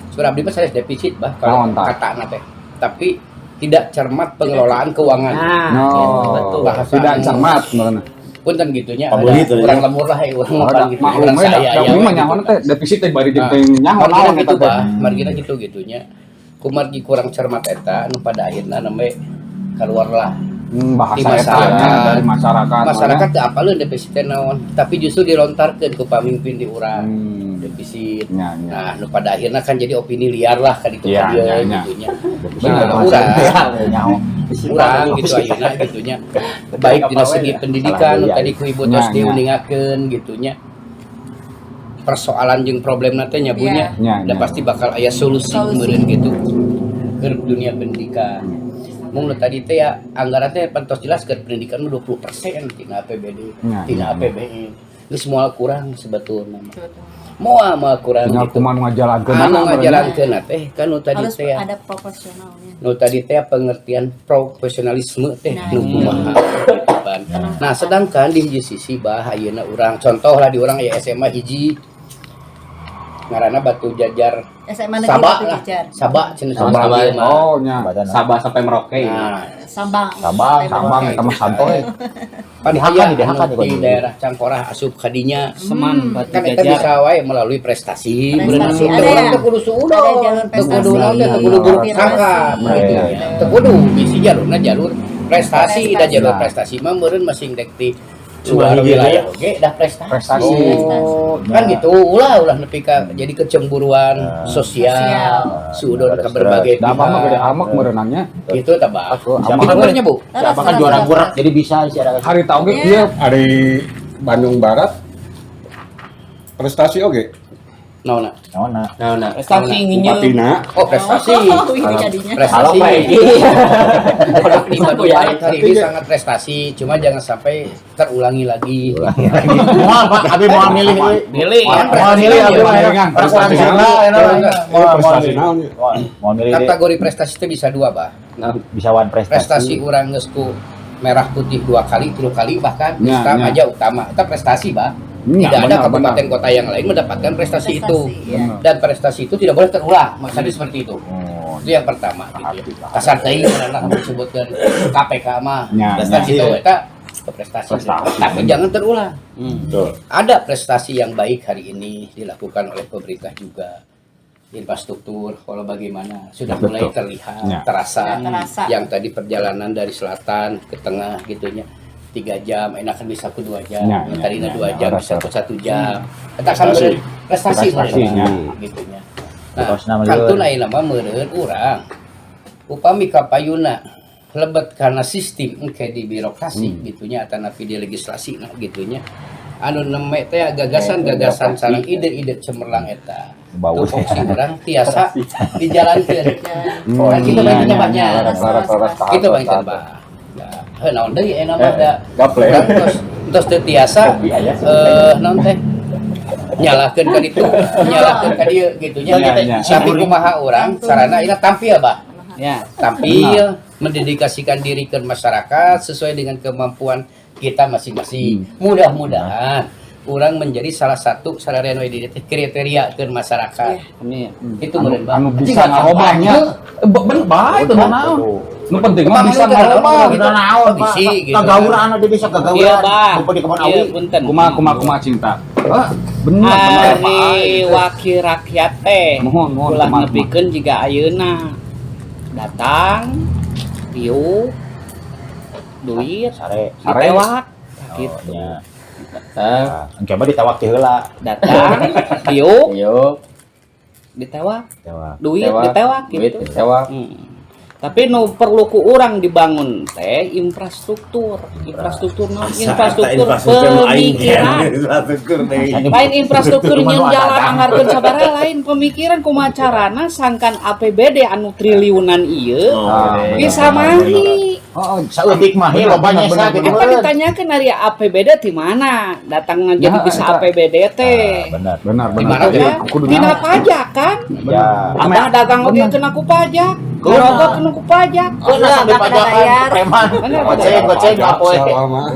Surabdi mah sanes defisit bah kalau Naon, tah? kata teh. Tapi tidak cermat pengelolaan keuangan. Nah, No, gitu, betul. Bahasa tidak anu. cermat meureun. Punten gitunya. Pabuli ada itu, ya. Kurang lemur lah ya, urang mah Ada paling gitu. maklum Urang we da saya da ya. mah nyaho teh defisit teh bari jeung Nah, teh nyaho margina naon gitu eta teh. bah, margina gitu gitunya. Kumargi kurang cermat eta nu pada akhirna nembe keluarlah Bahasa Di eta masyarakat. nya, dari masyarakat. Masyarakat teu apaleun defisit teh naon, tapi justru dilontarkeun ku pamimpin di urang defisit. Nya, nya. Nah, nu pada akhirnya kan jadi opini liar lah kan itu Iya, ka dieu iya, iya. gitunya. Bener. Bener urang, Nyaho. urang gitu ayeuna gitunya. Baik dina segi pendidikan nu tadi ku ibu tos Nya, nya. diuningakeun gitunya. Persoalan jeung problemna teh nya Bu nya. Nya, Da nya. pasti bakal aya solusi Solusi. meureun gitu ke dunia pendidikan. Mung nu tadi teh ya anggaran teh pantos jelas ke pendidikan mah 20% tina APBD, Nya, tina nya, nya. APBN. Geus moal kurang sebetulna mah. Moal moal kurang Tinggal gitu. kumaha nu ngajalankeun Anu meureun nya. ngajalankeun teh kan nu tadi Harus teh ya. ada proporsionalnya. Nu tadi teh pengertian profesionalisme teh Nah, nu iya. kumaha. Pan. Nah, sedangkan di hiji sisi bah ayeuna urang contoh lah di urang ya SMA hiji ngaranna Batu Jajar SMA Negeri Sabah Batu lah. Jajar. Sabah cenah Sabah. Sabah mah. Oh nya. Sabah sampai Merauke. Nah, Sabang. Sabang, Sampai Sabang Merauke. eta mah santoy. pan Dihakan, aya dihakan anu di di daerah Cangkorah asup kadinya. Seman Batu Kan eta Jajar. bisa wae melalui prestasi, Prestasi, bener ada urang ya? teu kudu suudon, Ada jalur teu kudu prestasi. naon teh, teu kudu buruk Konfirmasi. sangka gitu. Iya. Teu kudu bisi jalurna jalur prestasi, da Prestasi. jalur prestasi mah meureun masing dek di luar Cuma wilayah oge dah prestasi. Prestasi. Prestasi. Kan gitu, ulah ulah nepi ka jadi kecemburuan sosial, Sosial. suudon ke berbagai Da abah mah gede pihak. amak meureunangnya. Gitu tah Bah. Amak. Itu benernya, Bu. Terus, Siapa kan terus, juara terus, gurak terus. jadi bisa sih ada Hari tau ge Iya. kieu Ari Bandung Barat prestasi oge Naonna? Naonna. Nah, nah. Prestasi nginyeum. Bupatina Oh, prestasi. Oh, ini jadinya. Prestasi. Halo Pak Egi. Produk di Bandung Barat hari ini sangat prestasi, cuma jangan sampai terulangi lagi. Moal Pak, abi moal milih euy. Milih. Moal milih abi mah. Prestasi Orang naon? Sunda, Eh, prestasi naon ya? Moal milih deui. Kategori prestasi itu bisa dua, Bah. Bisa wan prestasi. Prestasi urang geus ku merah putih dua kali, tiga kali bahkan Ya, utama ya. aja utama. Itu prestasi, Bah. Ya, Tidak ada benar, kabupaten kota yang lain mendapatkan prestasi, itu. ya. Dan prestasi itu tidak boleh terulang, maksudnya seperti itu. Oh, Itu yang pertama gitu ya. Kasar teuing karena disebutkan KPK mah. Ya, Prestasi ya. itu eta prestasi. Prestasi. Tapi jangan terulang. Betul. Ada prestasi yang baik hari ini dilakukan oleh pemerintah juga. Infrastruktur, kalau bagaimana sudah mulai Betul. terlihat, Ya. terasa. Sudah terasa. Yang tadi perjalanan dari selatan ke tengah gitunya 3 jam, enakan bisa ke 2 jam. Ya, Yang ya, tadinya ya, 2 ya, jam benar, bisa ke benar. 1 jam. Eta kan Prestasi. meureun prestasi Prestasinya. meureun, gitunya. Nah, Terusna meureun. kantun ayeuna mah meureun urang. Upami kapayuna lebet karena sistem engke di birokrasi gitunya atanapi di legislasi nah gitunya. Anu neme teh gagasan-gagasan sareng ide-ide cemerlang eta. Bau. Tupoksi urang tiasa dijalankeun. Oh, Kan kita iya, banyak iya, banyak. iya, laras, laras, Gitu laras, bang laras. Bah. Nah, heuh naon deui enak mah da. Gaple. Urang tos tos teu tiasa Kopi aya sih. Naon teh nyalahkeun ka ditu, nyalahkeun ka dieu gitu nya. Iya, iya. Tapi kumaha urang carana ieu tampil bah. Ya. Tampil mendedikasikan diri ke masyarakat sesuai dengan kemampuan kita masing-masing. Mudah-mudahan orang menjadi salah satu sararea di dieu teh kriteria ke masyarakat. Amin. Itu meureun bah. Anu bisa ngarobahnya. Bener bae teu naon. Nu penting mah bisa ngarobah. Gitu. Udah naon, Pak. Bisi, gitu. Kagauran dia bisa kagauran. Iya, Bah. Kumpul di kebun Iya, awi. punten. Kumaha kumaha kumaha cinta. Ah, bener bener Ari wakil rakyat teh. Mohon, mohon, Ulah kumaha, nepikeun jiga ayeuna. Datang diuk duit Sare. Sare. ditewak gitu. Nya. Nah, engke mah ditawak ti heula. Datang diuk Yuk, ditewak, Ditewak. duit Ditewak, ditewak duit gitu. ditewak. Tapi nu perlu ku urang dibangun teh infrastruktur, infrastruktur naon? Infrastruktur pemikiran. Infrastruktur deui. Lain infrastruktur Cuma nyeun nu jalan ada. anggarkeun sabaraha lain pemikiran kumaha carana sangkan APBD anu triliunan ieu Oh, bisa mahi. Oh, Saeutik mah he loba Bener, nyesa bener, gitu. Eta ditanyakeun ari APBD di mana? Datang jadi Ya, bisa eta. APBD teh. Bener. benar Di benar. mana Jadi Ya, kudu Dina naon. pajak kan? Ya. Abah dagang oge kena ku pajak. Ngerokok kena ku pajak. Kena sampai Kena pajakan bayar. preman. Bener. Goceng goceng apoe.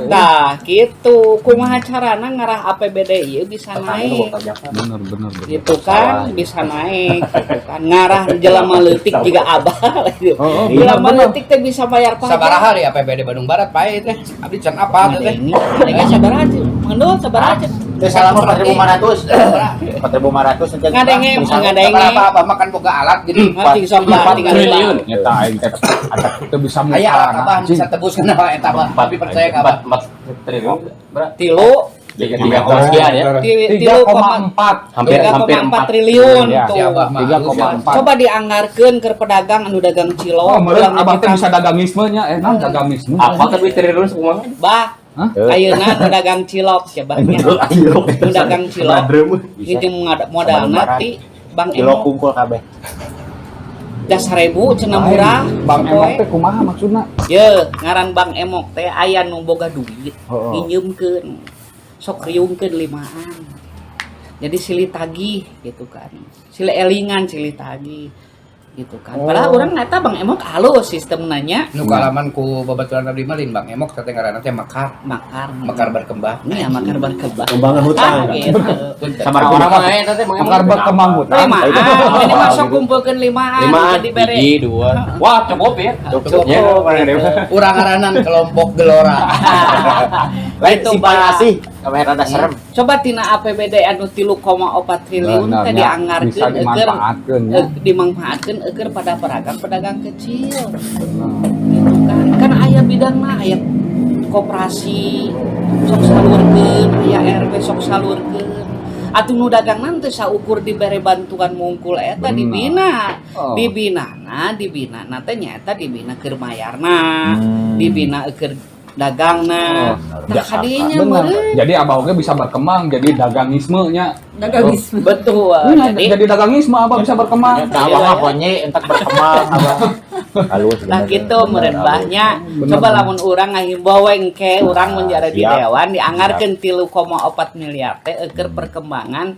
Nah, gitu. Kumaha carana ngarah APBD ieu bisa naik. Bener bener bener. Gitu kan, bisa naik gitu kan. Ngarah jelema leutik jiga abah gitu. Oh, oh, bener, Jelema bener. leutik teh bisa bayar pajak. Sabaraha di APBD Bandung Barat pae teh. Abdi can apa teh. Ini, mereka sabaraha sih? Mendul sabaraha sih? Teh salah mah 4500. 4500 nanti. Ngadenge, ngadenge. Sabaraha apa makan boga alat jadi Mati somba tinggal Triliun. Nyata aing teh atap teu bisa Aya alat muka. abah bisa tebus kenapa eta abah. Tapi percaya ka abah. 4 triliun. Berapa? Tilu, Tiga tiga koma sekian ya. tilu koma 3,4. Hampir hampir 3,4 4 triliun Ya. tuh. Si abah mah. 3,4. Coba dianggarkeun ke pedagang anu dagang cilok. Oh, meureun ulah abah teh nepi bisa ka- dagangisme nya, eh naon dagangisme. Apa tapi triliun semua? Bah, Hah? ayeuna nu dagang cilok ya bah nya. Nu dagang cilok. Itu modalna ti Bank Kilo Emok. kumpul kabeh. Da 1000 cenah murah. Bang sapoe. Emok teh kumaha maksudna? Ye, ngaran Bank Emok teh aya nu boga duit, Heeh. nginjeumkeun. Sok riungkeun limaan. Jadi silih tagih gitu kan. Silih elingan silih tagih. Gitu kan. Padahal urang eta Bang Emok halus sistem nanya. Nu kaalaman ku babaturan abdi mah lain Bang Emok teh ngaranna teh Makar. Makar. Makar berkembang. Iya, makar berkembang. Kembangan hutang. Ah, gitu. Sama orang mah eta teh Bang Emok. Makar berkembang hutang. Limaan, ini masuk kumpulkeun limaan, Limaan, dibere. hiji, dua. Wah, cukup ya. Cukup. Ya, orang dewa. Urang ngaranan kelompok gelora. Lain Itu, simpan Pak. asih, kamera rada serem. Coba tina APBD anu 3,4 triliun teh Benar, nya. Bisa dianggarkeun eukeun dimanfaatkeun nya. Dimanfaatkeun eukeun pada pedagang-pedagang kecil. Gitu kan. Kan aya bidangna, aya koperasi sok salurkeun, aya RW sok salurkeun. Atuh nu dagang teu saukur dibere bantuan mungkul eta dibina. Oh. Dibinana, dibina teh nyaeta dibina keur mayarna, dibina keur dagangna. Tah kadinya Benar. meureun. Jadi abah oge bisa berkembang jadi dagangisme nya. Dagangisme. Betul. Jadi, Jadi jadi dagangisme abah bisa berkembang. Nah, abah mah ponye entak berkembang abah. Halus Nah bener. gitu meureun bahnya. Bener. Coba lamun urang ngahimbau we engke urang mun jadi di Siap. dewan dianggarkeun 3,4 miliar teh eukeun perkembangan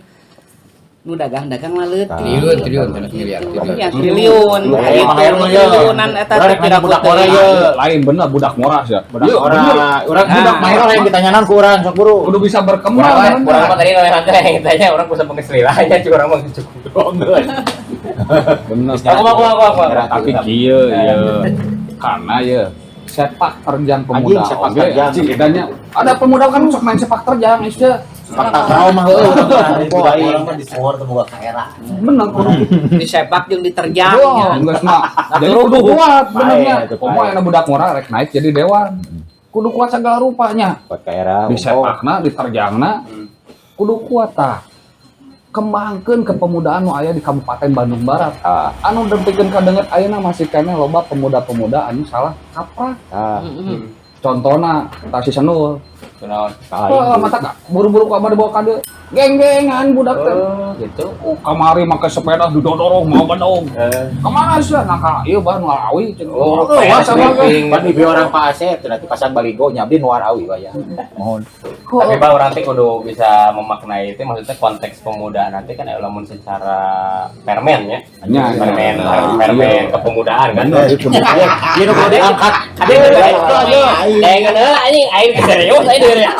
nu dagang-dagang laleutik. Triliun, triliun, triliun, miliar, triliun. Ya triliun. Lu Nah, kayak itu mahir mah, ya. triliunan eta Urang teh rek nanya piraku budak teuing. ngora ye. Lain bener budak ngora sih. Budak Iya, ora, bener. urang Nah. budak mahir lain ditanyanan ku urang sok buru. Kudu bisa berkembang. Urang bener. urang mah tadi nanti yang tanya orang bisa pengeselilanya cuma urang mah cukup. Bener. Aku. Tapi kieu ya. Karena ya sepak terjang pemuda. Anjing, sepak oge, terjang. anjing, idanya. Ada pemuda kan sok main sepak terjang, isya. Sepak takraw mah heueuh. Budak orang mah di Singapura teu boga kaera. Bener kudu. Disepak jeung diterjang Wah, nya. geus mah. Jadi kudu kuat benernya. Bae, itu Komo bae. aya budak ngora rek naik jadi dewan. Kudu kuat segala rupanya. Kuat kaera. Disepakna, diterjangna, kudu kuat tah. Kembangkeun kepemudaan nu aya di Kabupaten Bandung Barat. Ah, Anu dempikeun kadenget ayeuna masih keneh loba pemuda-pemuda anu salah kaprah. ah. Heeh. Contohna Tasi Senul. Kunaon? Wah, mata kak, buru-buru ku abah dibawa kade. Geng-gengan budak teh. Gitu. Oh, kamari make sepeda didodorong mau bedong. Kemana sih? Nah, ka ieu bah nu awi cenah. Oh, Oh, wah, sama ge. stripping. Pan ieu orang Pak Asep cenah pasang baligo nya abdi nuar awi waya. Mohon. Tapi bah orang teh kudu bisa memaknai itu maksudnya konteks pemuda nanti kan lamun secara permen ya. Nya, Permen, nya. permen kepemudaan kan. Ieu nu kudu diangkat. Dengan anjing aing serius aing denger ya.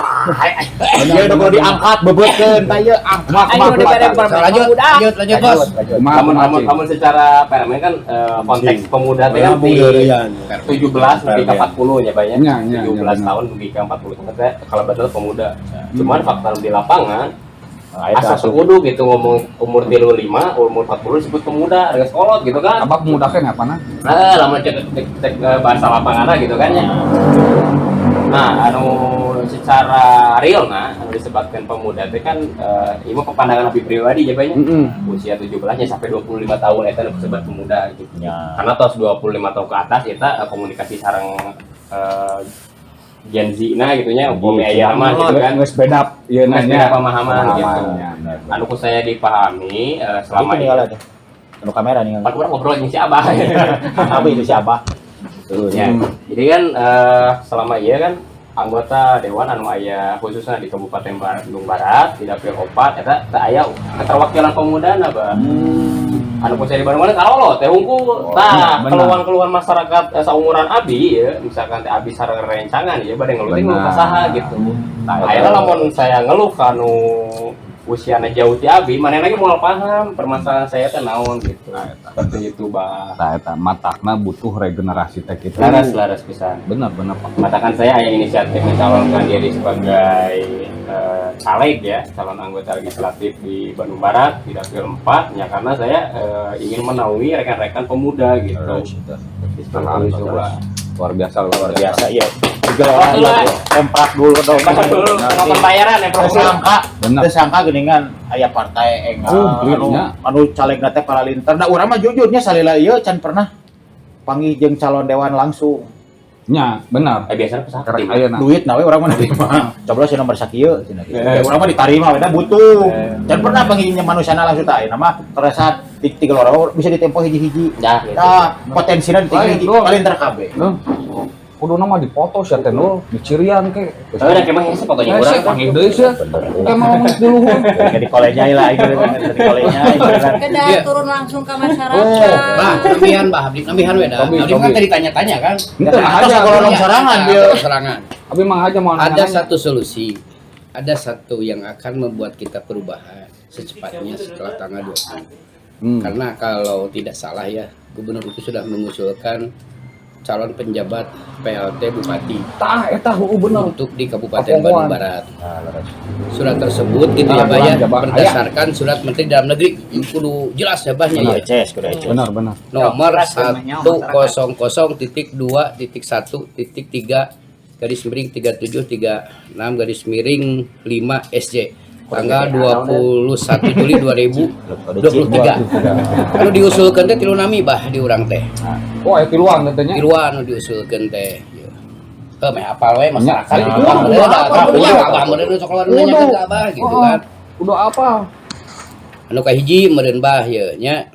Ieu nu kudu diangkat bebeutkeun tah ieu angkat. Ayo nu dibere permen Lanjut, pemuda. lanjut, lanjut, Bos. Lamun lamun lamun secara permen kan konteks pemuda teh kan di 17 lebih ke 40 ya Pak ya. Nya, nya, 17 nya, benar. tahun lebih ke 40 tahun teh kalau betul pemuda. Cuman fakta di lapangan asa kudu gitu ngomong umur 35, umur 40 disebut pemuda, geus kolot gitu kan. Abah pemuda kan apa nah? Nah, lamun cek cek, cek bahasa lapangan gitu kan ya. Nah, anu secara real nah, anu disebutkan pemuda itu kan ieu mah pandangan lebih pribadi ya banyak. Usia 17 nya sampai 25 tahun eta nu disebut pemuda gitu. Ya. Karena tos 25 tahun ke atas eta komunikasi sareng Gen Z nah gitu nya, upami aya mah gitu kan. Geus beda ieu Geus nanya. beda pemahaman gitu. Pemahamannya. Anu ku saya dipahami selama Itu ini. nih ada. Anu kamera nih. Pan urang ngobrol jeung si Abah. Apa itu siapa? Tuh, Ya, jadi kan selama iya kan anggota dewan anu aya khususnya di Kabupaten Bandung Barat di dapil 4 eta teu aya keterwakilan pemuda na bah. Anu ku saya di Bandung Barat karolo teh hungkul. Tah, benar. keluhan-keluhan masyarakat saumuran abi ya, misalkan teh abi sareng rencangan ya bade ngeluh teh ngeluh ka saha gitu. Tah, ayeuna lamun saya ngeluh ka anu usiana jauh ti abi, mana lagi moal paham permasalahan saya teh naon gitu. Seperti itu, Bah. Tah eta matakna butuh regenerasi teh kitu. Laras laras pisan. Bener bener Pak. Matakan saya hanya inisiatif mencalonkan diri sebagai caleg ya, calon anggota legislatif di Bandung Barat di Dapil 4 ya karena saya ingin menaungi rekan-rekan pemuda gitu. Seperti itu, Pak. Luar biasa Luar biasa iya. Digelola temprak dulu dong. Temprak dulu, nonton bayaran ya, Prof. Tersangka, Bener. tersangka geuningan aya partai engal anu nya. anu calegna teh paralinter. Da urang mah jujurnya salila ieu can pernah panggih jeung calon dewan langsung. Nya, benar. Biasanya pesan Karek ayeuna. Duit nawe urang mah nerima. Coblos si nomor sakieu cenah kieu. Ya urang mah ditarima we da butuh. Can pernah panggih jeung manusiana langsung tah ayeuna mah terasa di tiga orang bisa ditempo hiji-hiji. Ya, gitu. Nah, potensina di tiga Lain, hiji dong. palinter kabeh. Loh. Kuduna mah dipoto sia teh Nul, dicirian ke. Udah kayak hese pokoknya Hese urang. panggil deui sia. Kayak mau ngomong di luhur. Jadi kolenya lah gitu, jadi kolenya gitu kan. Kedah Iya. turun langsung ke masyarakat. Bah, nambihan bah, abdi nambihan we dah. Cobi, Abdi kan cobi. tadi tanya-tanya kan. Henteu nah aja kalau sorangan dia. Sorangan. Abi mah aja mau Ada nanya-nanya. satu solusi. Ada satu yang akan membuat kita perubahan secepatnya setelah tanggal 20. Karena kalau tidak salah ya, gubernur itu sudah mengusulkan calon penjabat PLT bupati Tah eta heueuh bener. untuk di Kabupaten Bandung Kapohoan. Barat. Surat tersebut gitu ya Ah, Pak ya, jabat. berdasarkan surat Menteri Dalam Negeri kudu jelas ya Bah nya ya. Eces, kudu eces. Benar benar. Nomor Keras namanya, masyarakat. 100.2.1.3 garis miring 3736 garis miring 5 SJ tanggal 21 Juli 2023. Anu diusulkeun teh tilu nami bah di urang teh. Oh, aya tiluan teh nya. Tiluan anu diusulkeun teh. Heuh meh apal we masyarakat. Nya, Abah udah meureun apa, abah udah. abah meureun sok keluar nanya ke abah gitu kan. Udah apa? Anu kahiji meureun bah ieu nya.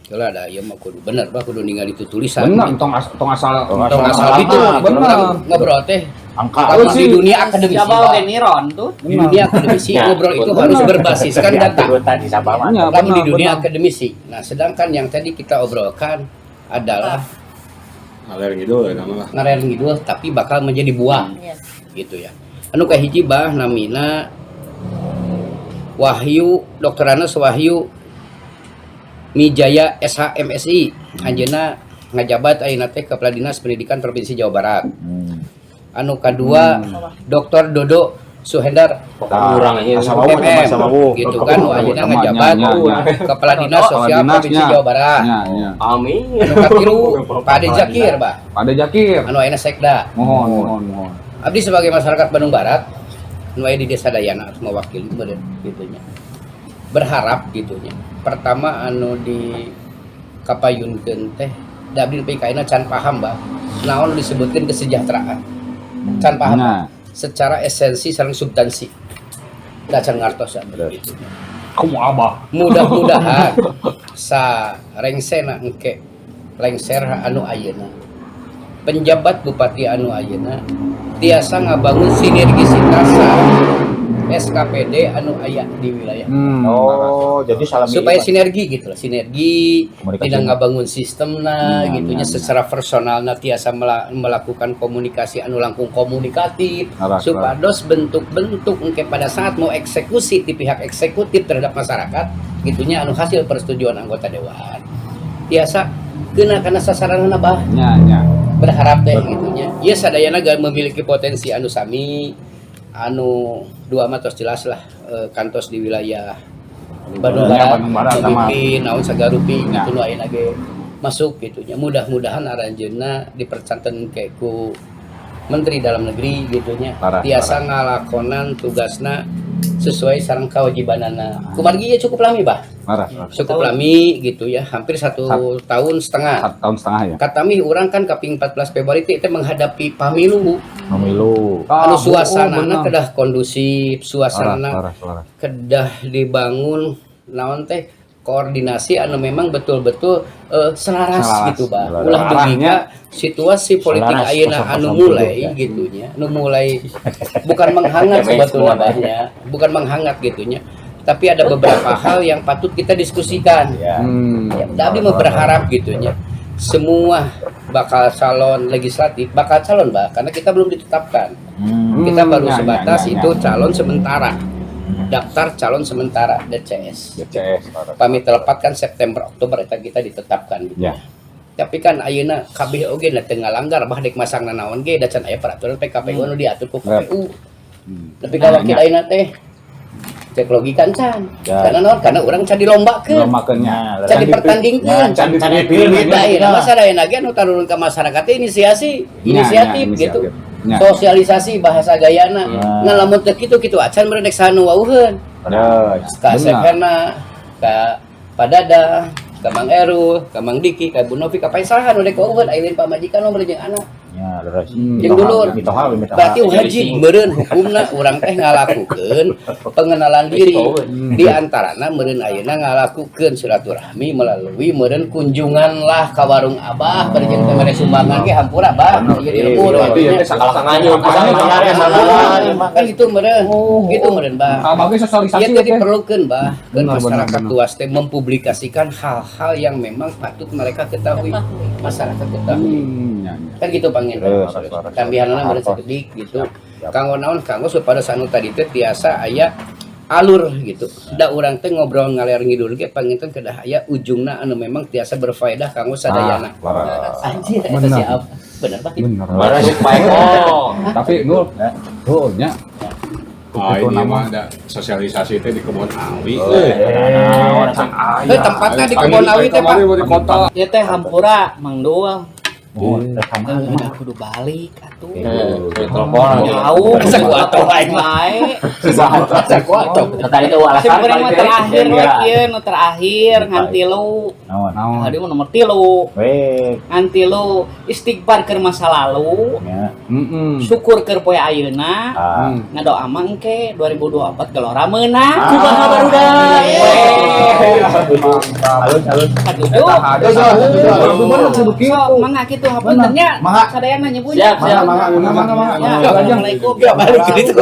Kalau ada ieu mah kudu bener bah kudu ningali itu tulisan. Bener, tong tong asal Tong asal gitu. Bener. Urang ngobrol teh Angka. kalau di dunia akademisi Siapa Bah. oge niron tuh? Di dunia akademisi Ya, ngobrol itu bener. harus berbasiskan data. Turutan di Sabah mah. Ya, Lamun di benar, dunia benar. akademisi. Nah, sedangkan yang tadi kita obrolkan adalah Ngalir ngidul ya nama lah. ngalir ngidul tapi bakal menjadi buah Yes. gitu ya. Anu kahiji bah namina Wahyu Dr. Anas Wahyu Mijaya SHMSI. Anjeunna ngajabat ayeuna teh Kepala Dinas Pendidikan Provinsi Jawa Barat. Anu kadua Dr. Dodo Suhendar Pokoknya urang aja. Sama wu, MM sama wu. gitu kan nu ayeuna Sama, ngajabat nya, nya, nya. Kepala Dinas Kepala Sosial Dinas, Provinsi nya. Jawa Barat. Nya, nya. Amin. Anu katilu Pak Ade Zakir, Bah. Pada Jakir. Anu ayeuna Sekda. Mohon, mohon, mohon. Abdi sebagai masyarakat Bandung Barat nu aya di Desa Dayana harus mewakili meureun gitu nya. Berharap gitu nya. Pertama anu di kapayunkeun teh da abdi nepi ka ayeuna can paham bah. Naon nu disebutkeun kesejahteraan. Can paham. Nah, Secara esensi sareng substansi. Da can ngartos abdi gitu. kamu abah. Mudah-mudahan sa rengsena engke lengser anu ayeuna penjabat bupati anu ayeuna tiasa ngabangun sinergisitas sareng SKPD anu aya di wilayah Oh, jadi salam supaya sinergi gitu lah sinergi Komunikasi. tidak ngabangun sistemna gitunya secara personalna tiasa melakukan komunikasi anu langkung komunikatif Arak, supados bentuk-bentuk engke pada saat mau eksekusi di pihak eksekutif terhadap masyarakat gitunya anu hasil persetujuan anggota dewan tiasa kena karena sasaran bah Nya, nya. berharap teh gitunya ya sadayana gak memiliki potensi anu sami anu dua mah tos jelas lah kantos di wilayah Bandung Ya, Barat, Bandung Barat sama- memimpin naon sagarupi Ya. gitu nu ayeuna ge masuk gitunya mudah-mudahan aranjeunna dipercanten ke ku Menteri Dalam Negeri gitunya Parah, tiasa ngalakonan tugasna sesuai sareng kewajibanana kumargi ya cukup lami bah Marah. marah. cukup lami gitu ya hampir 1,5 tahun. 1,5 tahun ya. Katami orang kan kaping 14 Februari teh menghadapi pamilu Pemilu. anu Ah, suasanana bener. kedah kondusif suasana Parah, parah, parah. kedah dibangun naon teh koordinasi anu memang betul-betul selaras, Selaras. gitu bah Selaras. ulah dugi ka situasi politik Selaras, ayeuna anu 007, mulai ya. gitunya anu mulai bukan menghangat sebetulnya bahnya bukan menghangat gitunya tapi ada beberapa hal yang patut kita diskusikan Ya. Ya, abdi mau berharap gitunya semua bakal calon legislatif bakal calon bah karena kita belum ditetapkan kita baru Ya, sebatas ya, ya, itu ya. calon sementara daftar calon sementara DCS DCS. parah. pamit telepat kan September Oktober eta kita ditetapkan gitu. Ya. Tapi kan ayeuna kabeh oge na teu ngalanggar bah dek masang nanaon ge da can aya peraturan PKPU anu diatur ku KPU. Tapi kalau Ya, kita ayeuna teh cek logika can. Ya. Karena naon? Karena urang can dilombakeun. Lombakeunnya. Can dipertandingkeun. Can dipilih. Nah, ayeuna mah sadayana ge anu tarurun ka masyarakat teh inisiasi, Ya, inisiatif ya, gitu. inisiatif. Ya. Sosialisasi bahasa gayana. Ya. Ngan lamun teu kitu kitu acan meureun rek saha nu wauheun. Terus. Ka Benar. Sefena, ka Padada, ka Mang Eru, ka Mang Diki, ka Bu Novi, ka Paisahan udah keueuhan ayeuna pamajikan nomor jeung anak. Nya leres. Jeung dulur. Mitoha mitoha. Berarti wajib meureun hukumna urang teh ngalakukeun pengenalan diri. Di antarana meureun ayeuna ngalakukeun silaturahmi melalui meureun kunjungan lah ka warung Abah bari jeung teh mere sumbangan ge hampura Bah. Ieu di lembur. Berarti ya teh sakala Nganyuk, Kan gitu meureun. Gitu meureun Bah. Kabagi sosialisasi Iya teh. diperlukan bah, kan Benar, masyarakat benar, benar. luas teh mempublikasikan hal-hal yang memang patut mereka ketahui, masyarakat ketahui. Ya, ya. Kan gitu pangin. Terus, terus. Tambihanna meureun sakedik gitu. Kanggo naon kanggo supados anu tadi teh tiasa aya alur gitu. Da urang teh ngobrol ngaler ngidul ge panginten kedah aya ujungna anu memang tiasa berfaedah kanggo sadayana. Anjir eta Benar. siap. Bener bah. Bener. Masuk Pak Eko. Tapi Nul, oh nya. Ah, Itu ini nama. mah ada sosialisasi teh di Kebon Awi. Heuh tempatna di Kebon Awi teh Pak. Di kota. Ieu teh hampura Mang Dul. Oh, rekaman. Udah kudu balik atuh. Telepon. Jauh. Asa ku atuh aing mah. Bae. Asa ku atuh. Tadi itu alasan Sebenarnya mah paling terakhir we ya. kieu nu terakhir ngan tilu. Naon? Naon? Tadi mah nomor tilu. Weh, Ngan tilu istighfar keur masa lalu, nya. Syukur keur poe ayeuna. Ah. Ngadoa mah engke 2024 gelora meunang. Kumaha barudak. Alus alus. Katuju. Bener kudu kitu. Sok mangga kitu hapunten nya. Sadayana nyebutnya. Siap, siap. Mangga, mangga, mangga, mangga. Ya, Assalamualaikum. Ya balik gitu.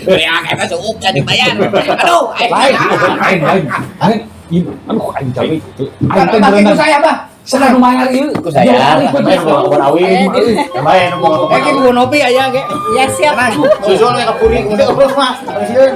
Ya eta suuk dibayar. Aduh, aing. Lain, lain, lain. Lain. Ieu, aduh aing cawe. Aing teh Bagi ku berenang. saya, Bah. Senang nu mayar ieu. Ku saya. Ikut, Kebon Awi. Lumayan mau Eh, ki buku nopi aya ge. Ya siap. Susul ke puri udah mah. Pensiun.